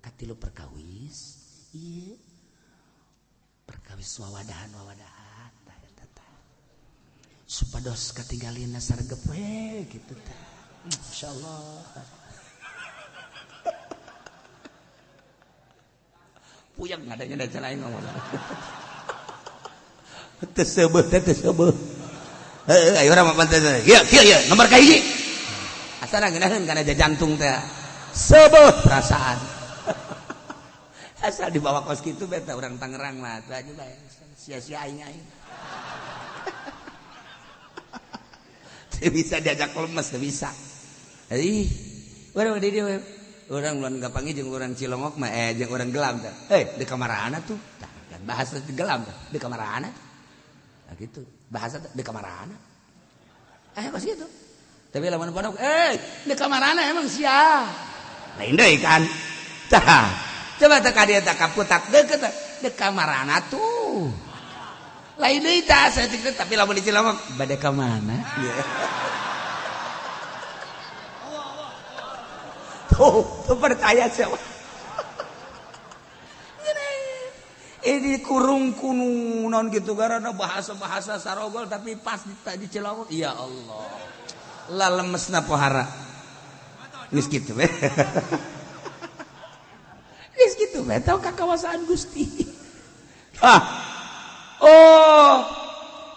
Katilu perkawis ieu perkawis wawadahan-wawadahan tah eta tah. Supados katinggalina sargep we kitu tah. Insyaallah. Puyeng ngadanya da lain ngomong. Teu seubeuh teh teu seubeuh. Heuh ayo urang mah pantes. Kieu kieu ieu nomor ka hiji. Asana ngeunaheun kana jantung teh. Seubeuh perasaan. Asal dibawa kos kitu beta orang Tangerang mah atuh aja bae. Sia-sia aing aing. Teu bisa diajak lemes, teu bisa. Ih, urang di dieu urang lawan gapangi jeung urang Cilongok mah jeung urang Gelam teh. Eh, di kamarana tuh. Tah, kan bahasa di Gelam teh, di kamarana. Nah gitu, bahasa di kamarana. Kos kitu. Tapi lamun pondok, di kamarana emang sia. Lain deui kan. Tah. Coba teh ka dieu teh kaputak deukeut teh di kamarana tuh. Lain deui tah saeutik tapi lamun di Cilongok bade ka mana? Tuh, tuh percaya siapa? Ini kurung kunu non gitu karena bahasa-bahasa sarogol tapi pas di Cilongok ya Allah. La lemesna pohara. Geus kitu we. Geus kitu we tau ka kawasaan Gusti. Ah. Oh.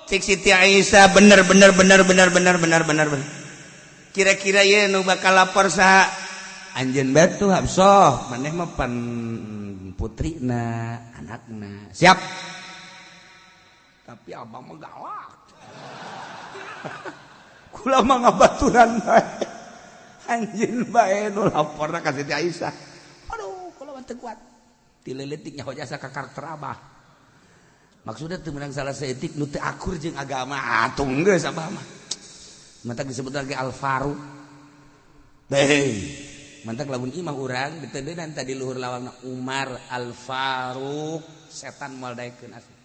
Cik Siti Aisyah bener bener bener bener bener bener bener. Kira-kira ieu nu bakal lapor saha? Anjeun bae tuh Hafsah, maneh mah pan putrina, anakna. Siap. Tapi abah mah galak. Kula mah ngabaturan bae. Anjeun bae nu laporna ka Siti Aisyah. Aduh, kula mah teu kuat. Ti leutik nyaho jasa ka karakter abah. Maksudnya teu meunang salah saeutik nu teu akur jeung agama. Atuh geus abah mah. Mantak disebut lagi Al-Faruq. Hei. Mantak lamun imah urang ditendenan tadi luhur lawangna Umar Al-Faruq setan moal daekeun asli.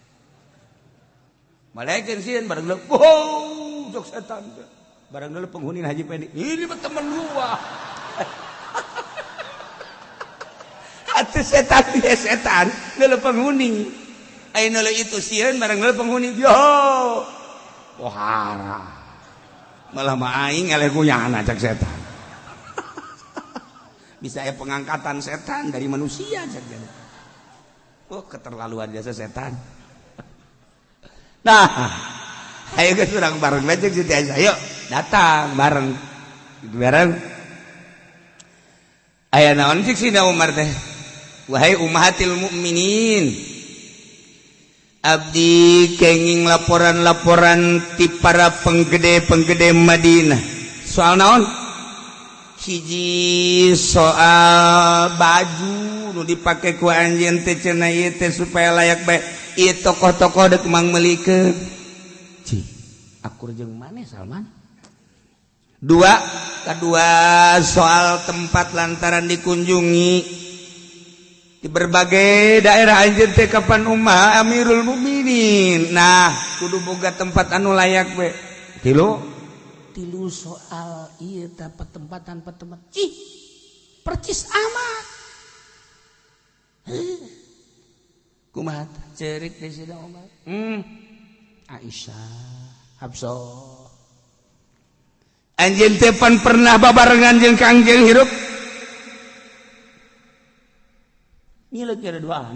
Moal daekeun sieun bareng leuh. Wow, sok setan teh. Bareng leuh penghuni Haji Pendi. Ini mah temen gua. Atuh setan dia setan leuh penghuni. Ayeuna leuh itu sieun bareng leuh penghuni. Yo. Wah. Malah mah aing eleh guyana cak setan. Bisa ya pengangkatan setan dari manusia saja. Oh, keterlaluan jasa setan. Nah, ayo geus urang bareng aja Siti Aisyah. Ayo datang bareng. Gitu bareng. Aya naon cik Sina Umar teh? Wahai ummahatil mukminin. Abdi kenging laporan-laporan ti para penggede-penggede Madinah. Soal naon? Hiji soal baju nu dipake ku anjeun teh cenah ieu teh supaya layak bae ieu tokoh-tokoh deuk mang meulikeun. Cih, akur jeung maneh Salman. Dua, kedua soal tempat lantaran dikunjungi di berbagai daerah anjeun teh kapan ummah Amirul Mukminin. Nah, kudu boga tempat anu layak we. Tilu soal iya dapat tempatan tempat cih percis amat kumaha cerik di sini Umar Aisyah Hafsah anjeun teh pan pernah babarengan jeung Kangjeng hirup ngileuk kira duaan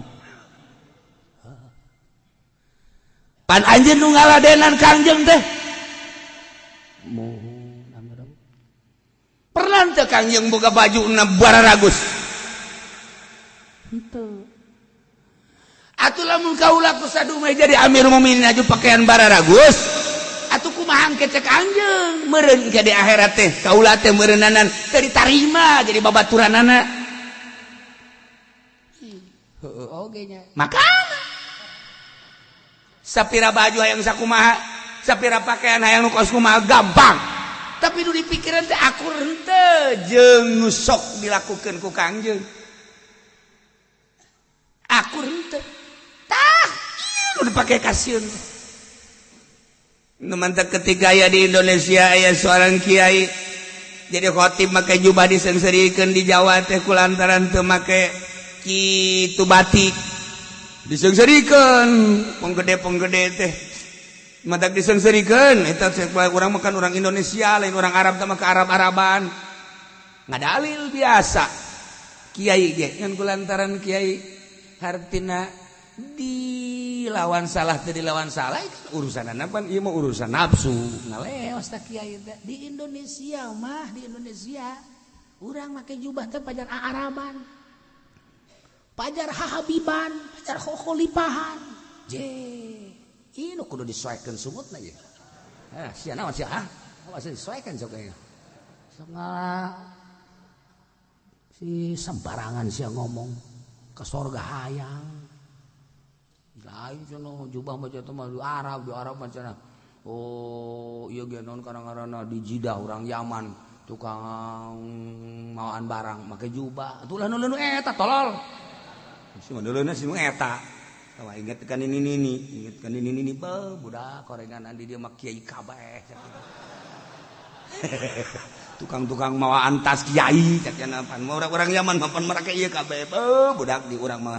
pan anjeun nu ngaladenan Kangjeng teh pernah teu Kangjeng boga baju na bararagus henteu atuh lamun kaula ku sadumeh jadi Amir Mukminin aju pakaian bararagus atuh kumaha engke cek Kangjeng meureun ke di akhirat teh kaula teh meureunanan teu ditarima jadi babaturanana heueuh oge nya makana sapira baju hayang sakumaha sapira pakaian hayang nu kos kumaha gampang tapi nu dipikiran teh akur henteu jeung nu sok dilakukeun ku Kangjeng akur henteu tah ieu nu dipake kasieun nu mantak ketika aya di Indonesia aya seorang kiai jadi khotib make jubah diseungseurikeun di Jawa teh kulantaran teu make kitu batik diseungseurikeun penggede-penggede teh matak diseungseurikeun eta urang makan orang Indonesia lain orang Arab teh mah Arab-Araban ngadalil biasa kiai ge ngan kulantaran kiai hartina dilawan salah teu dilawan salah urusanana pan ieu mah urusan nafsu ngaleos tah kiai teh di Indonesia mah di Indonesia urang make jubah teh pajar Araban. Pajar hahabiban, pajar kholipahan. Je, ini kudu disoekeun sungutna ye. Eh, sia naon sia? Ah, awas disoekeun sok ieu. Sok si sembarangan sia ngomong ke sorga hayang. Lain cenah jubah mah cenah mah di Arab mah cenah. Oh, ieu ge naon karang-karana di Jidah urang Yaman tukang mawaan barang make jubah. Atuh lah nu eta tolol. Si mandeuleuhna si nu eta. Tawa inget kan ini nini, inget kan ini nini, beuh budak korengan di dia mah kiai kabeh. Tukang-tukang mawaan tas kiai cak cenah pan urang-urang Yaman mah pan mereka ieu kabeh. Beuh budak di urang mah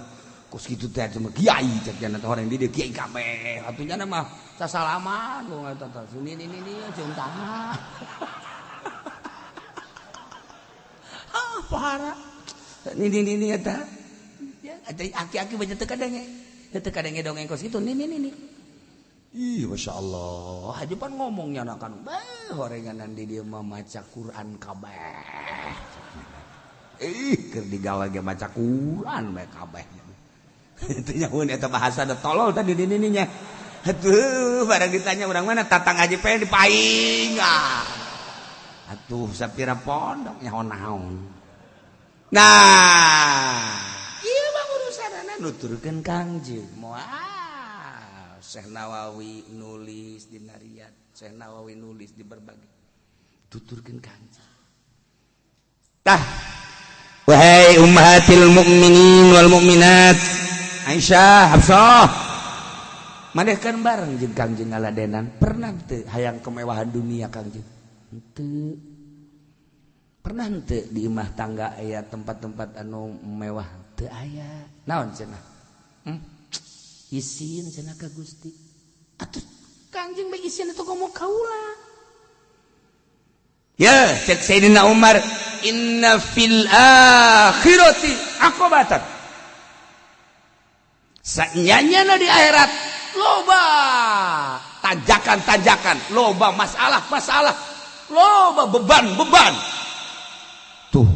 kos kitu teh cuma kiai cak cenah teh orang di dieu kiai kabeh. Atuh nya mah sasalaman ku eta teh. Nini nini cium tangan. Ah parah. Nini nini eta. Ya aki-aki baca teu kadenge. Teu kadenge dongeng kos kitu nini nini. Ih Masya Allah, haji pan ngomongnya kan beuh horenganan di dieu mah maca Quran kabeh. Ih keur digawe ge maca Quran bae kabeh. Teu nyahueun eta bahasa da tolol tadi di nininya. Atuh barang ditanya urang mana tatang haji pe di paing. Atuh sapira pondok nyaho naon. Nah, ieu mah urusanana nuturkeun Kangjeng. Moal Syekh Nawawi nulis di Riyad, Syekh Nawawi nulis di berbagai tuturkeun Kangjeng. Tah, wahai ummahatil mukminin wal mukminat, Aisyah, Hafsah, maneh kan bareng jeung Kangjeng ngaladenan, pernah teu hayang kemewahan dunia Kangjeng? Henteu. Pernah henteu di imah tangga aya tempat-tempat anu mewah? Teu aya. Naon cenah? Isin cenah ka Gusti. Atuh Kangjeng bae isin atuh komo kaula. Ya, cek Sayyidina Umar, inna fil akhirati aqobatan. Sanyanya di akhirat loba tanjakan-tanjakan, loba masalah-masalah, loba beban-beban. Tuh.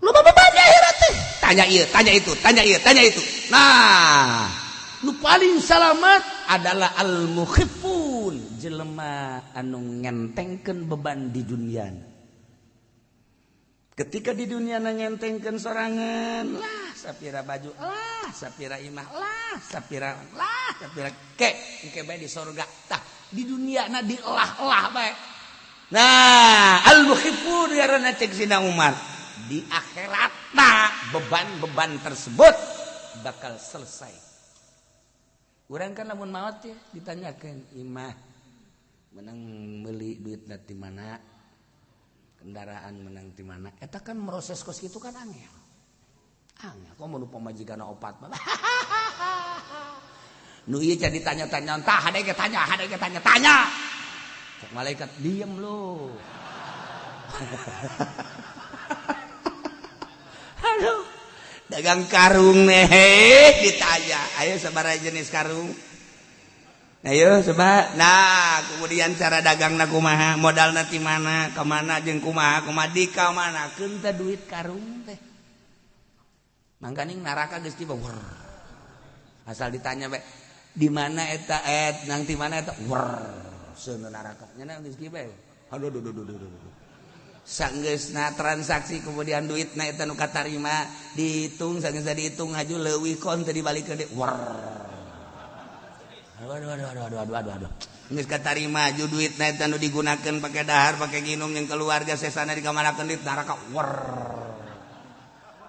Loba beban di akhirat teh. Tanya ieu, tanya itu, tanya ieu, tanya itu. Nah, nu paling salamat adalah al-mukhifun, jelema anu ngentengkeun beban di dunia. Ketika di dunia ngentengkeun sorangan, lah sapira baju, lah sapira imah, lah sapira, lah sapira ke, engke bae di sorga. Tah, di dunia na dielah-elah bae. Nah, al-mukhifun ngaranna cek Sina Umar. Di akhirat nah beban-beban tersebut bakal selesai. Urang kan lamun maot ya ditanyakan imah menang beli duit di mana, kendaraan menang di mana. Eta kan proses kos kitu kan angel. Angel kok mun pamajikan opat. Nu ieu jadi tanya-tanya entah hade ge tanya, hade ge tanya-tanya. Cek malaikat diem lu. Aduh, dagang karung nih ditanya, ayo sabaraha jenis karung, ayo coba. Nah kemudian cara dagang na kumaha, modal nanti mana, kemana jeung kumaha, kumaha di ka mana, keun teh duit karung teh. Mangkaning neraka geus tiba, wer. Asal ditanya bae, di mana eta nang di mana eta, wer, seuneu neraka. Nya geus kieu bae. Aduh aduh aduh aduh aduh. Sanggeusna transaksi kemudian duitna eta nu katarima dihitung, sanggeusna dihitung haju leuwih kon teu dibalikeun deui. Wer. Aduh aduh aduh aduh aduh aduh. Geus katarima haju duitna eta nu digunakeun pake dahar, pake nginum jeung keluarga sesana dikamanakeun di neraka. Wer.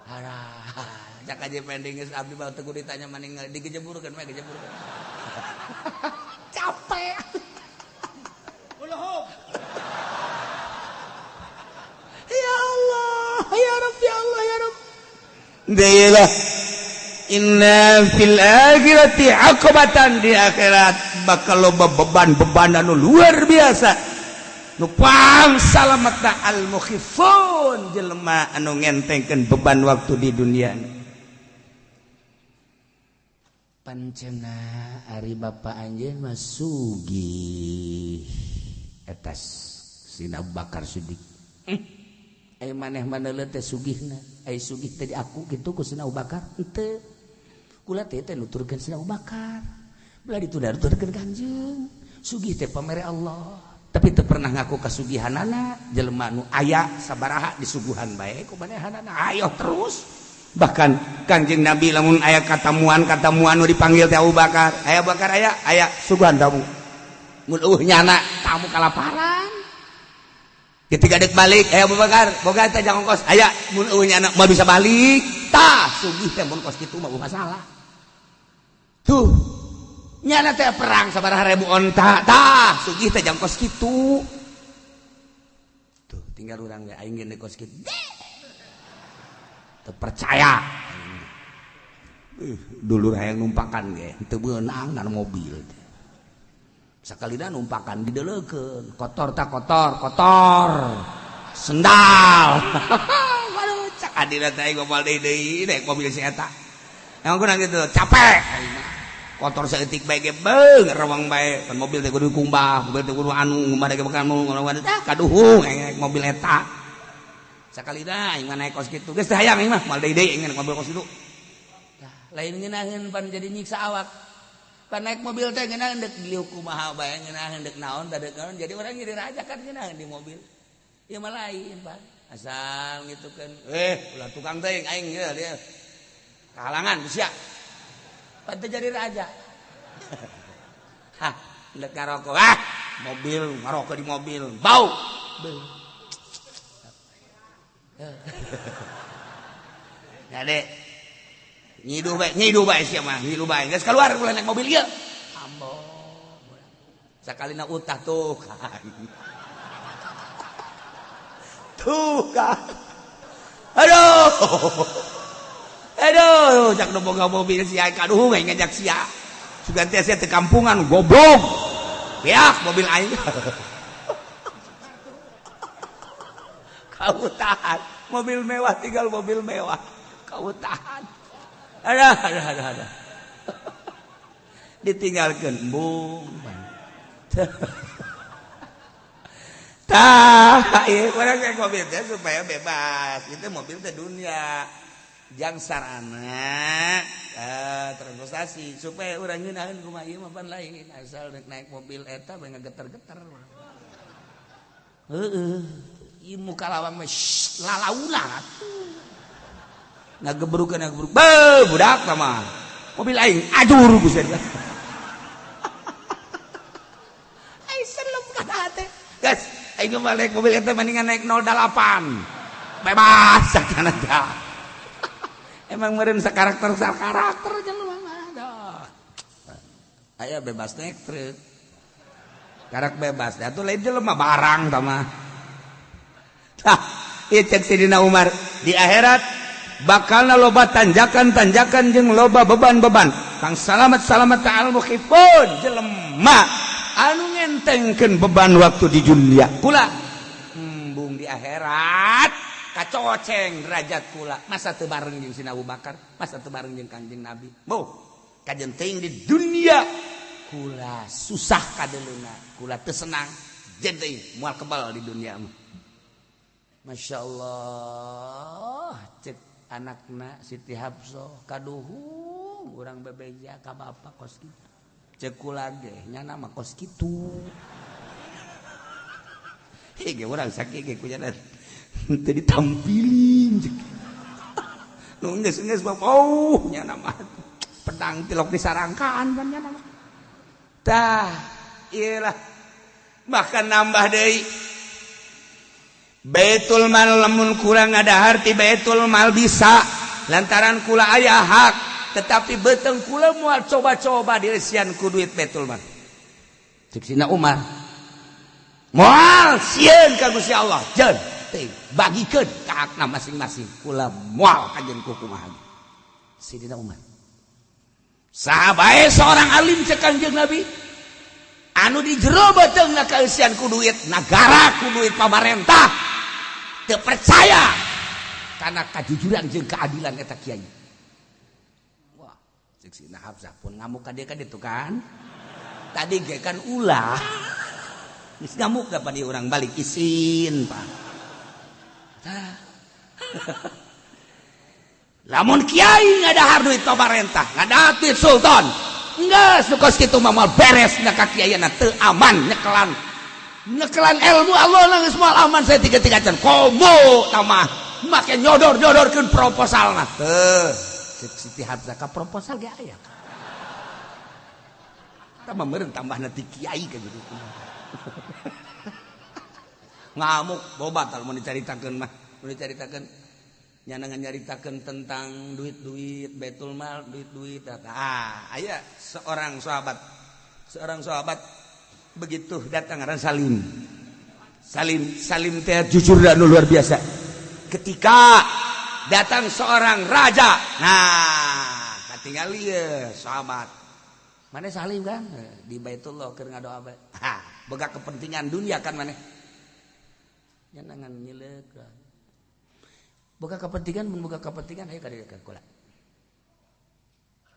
Alah, cak aja pending geus abdi mah teu kudu ditanya maning digejeburkeun we gejeburkeun. Capek. Ulahum. Ya Allah, ya Rabb, ya Allah, ya Rabb. Dailah inna fil akhirati aqobatan, di akhirat bakal loba beban-beban anu luar biasa. Nu pang salametna al mukhifun, jelema anu ngentengkeun beban waktu di dunia. Pancena ari bapa anjeun mah sugih etas Sina Bakar Siddiq. Ai maneh maneuleuh teh sugihna, ai sugih teh di aku kitu ku Sina Abu Bakar henteu. Kula teh teh nuturkeun Sina Abu Bakar. Belah ditu nuturkeun Kangjeng. Sugih teh pamere Allah, tapi teu pernah ngaku kasugihanana. Jelema nu aya sabaraha disuguhan bae ku manehanana, ayo terus. Bahkan Kangjeng Nabi lamun aya katamuan-katamuan nu dipanggil teh Abu Bakar, aya Abu Bakar aya, aya suguhan tamu. Mun eueuh nyana tamu kalaparan. Ketika dek balik, aya Abu Bakar, boga teh jang ongkos, aya mun eueuh nyana moal bisa balik. Tah, sugih teh mun kos kitu mah masalah. Tuh. Nyana teh perang sabaraha ribu onta, tah sugih teh jang kos kitu. Tuh, tinggal urang ge aing ge kos kitu. Teu percaya. Dulur hayang numpakan ge, teu beunang na mobil. Sakalina numpakan dideleukeun, kotor tak kotor, kotor. Sendal. Waduh, cak adina teh aing moal deui naik mobil si eta. Emang kurang gitu, capek. Kotor saeutik bae ge beung rewang bae, kan mobil teh kudu kumbah, mobil teh kudu anu, ngumbah teh kudu anu, tah kaduhung aing naik mobil eta. Sakalina aing mah naik kos kitu, geus teh hayang aing mah moal deui deui aing naik mobil kos kitu. Tah, lain ngeunaheun pan jadi nyiksa awak. Pan naik mobil teh ngeunaheun deuk diliuk kumaha bae, ngeunaheun deuk naon tah deuk naon, jadi orang jadi raja kan ngeunaheun di mobil. Ieu mah lain, Pak. Asal ngitukeun, ulah tukang teuing aing ieu dia. Kahalangan sia. Pan teu jadi raja. Hah, ndek ngarokok, ah, mobil ngarokok di mobil, bau. Ya dek, nyiduh bae sia mah, nyiduh bae. Geus keluar ulah naik mobil ieu. Ambo. Sakalina utah tuh kan. Tuh kan. Aduh. Aduh, cak nu boga mobil sia kaduhung aing ngajak sia. Sugan teh sia teh kampungan goblok. Beak mobil aing. Kau tahan, mobil mewah tinggal mobil mewah. Kau tahan. Aduh, aduh, aduh, aduh. Ditinggalkeun embung. Tah, ieu urang naik mobil teh supaya bebas. Itu mobil teh dunia. Jang sarana transportasi supaya urang ngeunaheun kumaha ieu mah pan lain asal naik mobil eta bae ngageter-geter. Heeh. Ieu muka lawang mah lalauna atuh. Ngagebrukeun ngagebruk. Beuh budak mah. Mobil aing ajur gusti. Aing selem kana hate. Guys, aing mah naik mobil eta mendingan naik 08. Bebas sakana teh. Emang meureun sakarakter sakarakter jelema mah dah. Aya bebas naik truk. Karak bebas atuh lain jelema barang tah mah. Tah, ieu cek Sidina Umar di akhirat bakalna loba tanjakan-tanjakan jeung loba beban-beban. Kang salamat-salamat ta'al mukhifun jelema anu ngentengkeun beban waktu di dunia. Kula embung di akhirat kacoceng derajat kula. Masa teu bareng jeung Sidina Abu Bakar, masa teu bareng jeung Kangjeng Nabi. Boh, kajen teuing di dunia kula susah kadeleuna, kula teu senang, jeung teuing moal kebal di dunia mah. Masya Allah, cek anakna Siti Hafsah kaduhung urang bebeja ka bapak kos kitu. Cek kula ge nyana mah kos kitu. Hege ge urang sakieu ge kunyana teu ditampilin cek. Nu geus-geus mah oh nyana mah pedang tilok disarangkaan pan nyana mah. Tah, ieu lah bahkan nambah deui. Baitul mal lamun kurang ada harti baitul mal bisa lantaran kula aya hak tetapi beteng kula moal coba-coba diresian ku duit baitul mal. Cek Sina Umar moal sieun ka Gusti Allah jeun teuing bagikeun ka hakna masing-masing kula moal kajeun ku kumaha. Sidina Umar saha bae seorang alim cek Kangjeng Nabi anu di jero beuteungna kaeusian ku duit nagara ku duit pamarentah teu percaya karena kajujuran jeung keadilan eta kiai. Wah, cek Sina Hafsah pun ngamuk ka dia kan itu kan. Tadi ge kan ulah. Geus ngamuk da pan urang balik isin, Pak. Tah. Lamun kiai ngadahar duit pemerintah, ngadahar duit sultan, enggak kos kitu mah moal beres na ka kiaiana, teu aman nyekelan nyekelan ilmu Allah geus moal aman. Saya tiga-tiga can komo tamah make nyodor-nyodorkeun proposalna teu. Cek Siti Hafsah ka proposal ge aya tambah meureun, tambah nanti kiai ka gitu ngamuk. Boba tal mun dicaritakeun mah, mun dicaritakeun nyana nyaritakeun tentang duit-duit baitul mal, duit-duit. Ah, aya seorang sahabat, seorang sahabat begitu datang ngaran Salim. Salim, Salim teh jujur dan luar biasa. Ketika datang seorang raja, nah, katingali ya sahabat mana Salim kan di Baitullah keur ngadoa bae. Ha, boga kepentingan dunia kan maneh nyanangan nyileuk boga kepentingan, mun boga kepentingan ayo ka dieu kula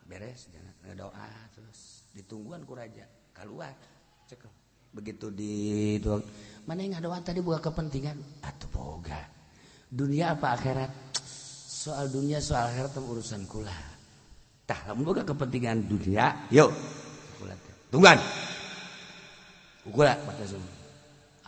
beres doa. Terus ditungguan ku raja keluar, cek begitu di mana yang ngadoa tadi boga kepentingan atau boga dunia apa akhirat? Soal dunia, soal akhirat urusan kula. Tah, lamun boga kepentingan dunia, yuk kula tungguan kula mata semua.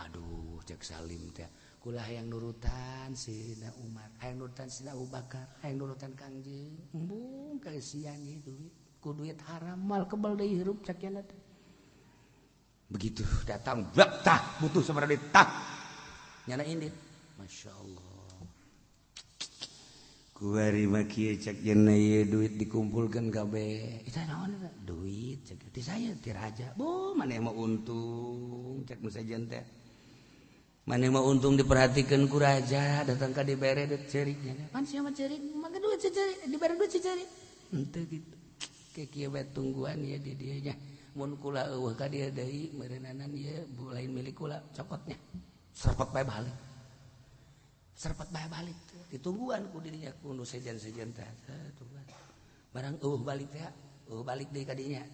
Aduh, cek Salim teh, kula hayang nurutan Sina Umar, hayang nurutan Sina Abu Bakar, hayang nurutan Kangjeng. Embung kaeusian ieu duit ku duit haram mal kebal deui hirup, cek teh. Begitu datang bak tah butuh sabaraha duit, tah nyana indit. Masya Allah, kuari mah kieu, cek cenah, ieu duit dikumpulkeun kabeh itu naon eta duit? Cek ti saya, ti raja. Bo, maneh mah untung, cek nu sejen teh, maneh mah untung diperhatikan ku raja, datang ka dibere duit ceurik. Pan sia mah ceurik make duit ceurik, dibere duit ceurik henteu kitu. Ke kieu bae tungguan ieu di dieu nya, mun kula eueuh ka dieu deui meureunana ieu lain milik kula, cokotnya serpet bae balik, serpet bae balik. Ditungguan ku dirinya ku nu sejen-sejen teh, tungguan barang eueuh balik teh, eueuh balik deui ka dinya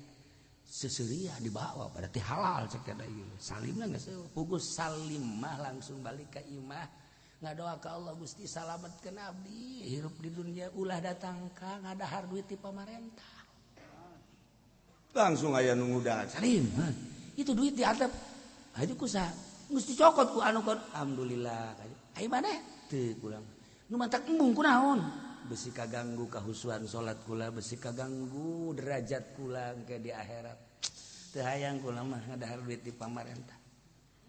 seseuria dibawa, berarti halal, cek teh ieu. Salim lah geus pugus. Salim mah langsung balik ka imah, ngadoa ka Allah, Gusti, salametkeun abdi hirup di dunia, ulah datang ka ngadahar duit ti pamarentah. Langsung aya nu ngudag, "Salim, itu duit di atap haju ku saha?" Geus dicokot ku anu kon. Alhamdulillah. Ai maneh teu kurang nu mantak embung kunaon? Besi kaganggu kahusuan salat kula, besi kaganggu derajat kula ke di akhirat. Teu hayang kula mah ngadahar duit di pamarentah.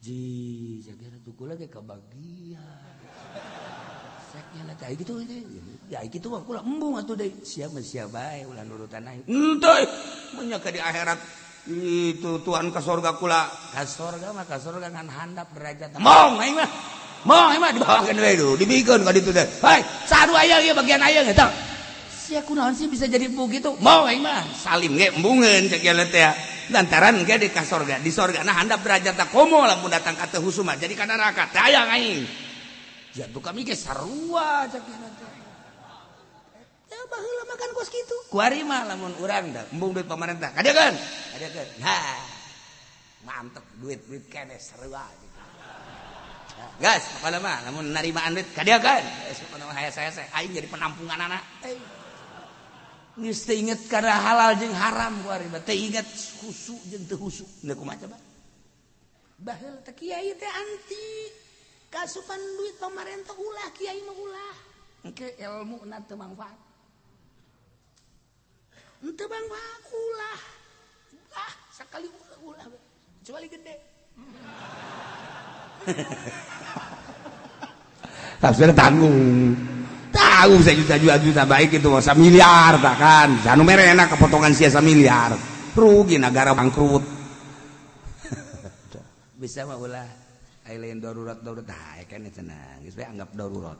Ji jaga tuh kula ge kabagian. Cek teh gitu ya, gitu mah kula embung atuh deui. Siap mah siap bae, ulah nurutan aing. Henteu nya di akhirat itu Tuhan ke sorga, kula ka sorga mah ka sorga ngan handap derajat. Mong aing mah, mong aing mah, dibawakeun we du, dibikeun ka ditu teh. Hai, sadu aya ieu bagian aya eta sia, kunaon sih bisa jadi begitu? Mau aing mah. Salim ge embungeun, cek ieu teh, lantaran ge di ka sorga, di sorga nah handap derajat. Komo lamun datang ka teu husuma jadi ka neraka teh hayang aing jatuh. Kami ge sarua, cek ieu teh ya. Baheula makan kos kitu. Kuari mah lamun urang da embung duit pemerintah, kadieukeun, kadieukeun. Ha, mantep, duit duit kene sarua gitu. Gas pokoknya mah lamun narimaan duit kadieukeun. Geus pokona mah saya saya aing jadi penampungan anak. Geus teu inget kana halal jeung haram kuari mah, teu inget husu jeung teu husu. Teu kumaha coba? Baheula teh kiai teh anti kasupan duit pamarentah. Ulah kiai mah ulah. Engke ilmu na teu mangfaat. Henteu mangfaat, ulah. Ah, sakali ulah, ulah kecuali gede. Tafsir tanggung. Tahu saya juta juta juta baik itu masa miliar tak kan. Anu mere enak kepotongan sia miliar. Rugi negara, bangkrut. Bisa mah ulah. Ai lain darurat darurat, nah kan cenah geus we anggap darurat.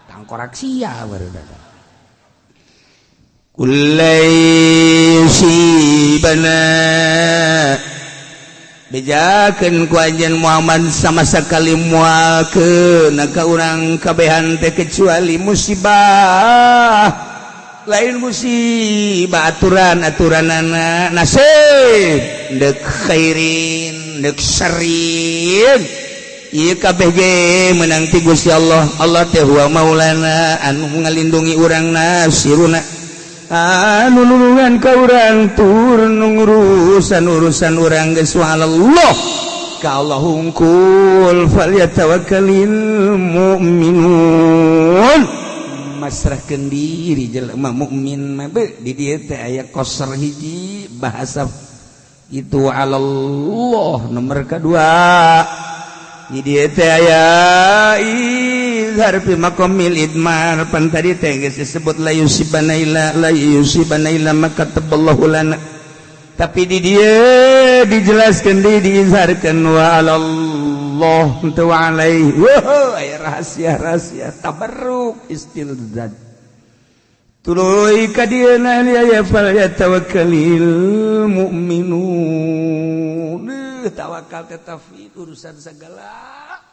Tangkorak sia baru datang. Qul lan yusibana, bejakeun ku anjeun Muhammad, sama sekali moal keuna ka urang kabehan teh kecuali musibah, lain musibah aturan aturanana nasib, dek khairin dek syarrin. Ieu kabeh ge meunang ti Gusti Allah. Allah teh huwa maulana, anu ngalindungi urang, nasiruna, anu nulungan ka urang tur ngurusan urusan urang. Geus Allah, ka Allah hungkul, falyatawakkalil mu'minun. Masrahkeun diri jelema mukmin mah. Di dieu teh aya koser hiji bahasa itu Allah. Nomor kedua, di dieu teh aya izhar fi maqamil idmar. Pan tadi teh geus disebut la yusibana illa, la yusibana illa ma kataballahu lana, tapi di dieu dijelaskan, diizharkan wa alallah teu wa alaihi. Wow, aya rahasia-rahasia tabarruk istilzad. Tuluy ka dieu na aya fal yatawakkalil mu'minun. Tawakal teh tafwid urusan segala,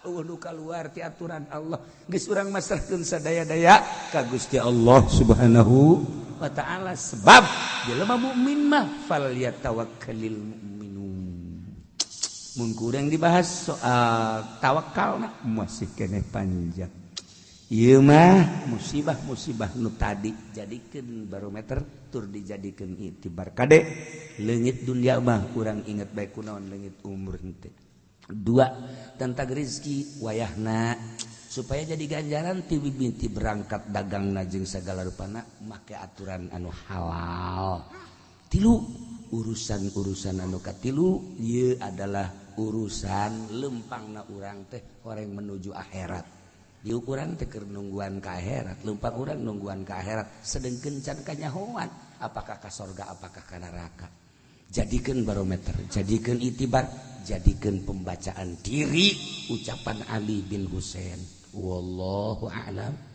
euweuh nu kaluar ti aturan Allah. Geus urang masrahkeun sadaya-daya ka Gusti Allah Subhanahu wa taala, sebab jelema mukmin mah fal yatawakkalil mu'minun. Mun kurang dibahas soal tawakal mah masih keneh panjang. Ieu mah musibah-musibah nu tadi jadikeun barometer tur dijadikeun itibar. Kade, leungit dunia mah urang inget bae kunaon leungit umur henteu. Dua, tentang rezeki wayahna supaya jadi ganjaran ti binti berangkat dagang jeung segala rupana make aturan anu halal. Tilu, urusan-urusan anu katilu ieu adalah urusan lempangna urang teh horeng menuju akhirat. Diukuran teh keur nungguan ka akhirat, lempang urang nungguan ka akhirat, sedengkeun can kanyahoan apakah ka sorga, apakah ka neraka. Jadikan barometer, jadikan itibar, jadikan pembacaan diri ucapan Ali bin Husain. Wallahu a'lam.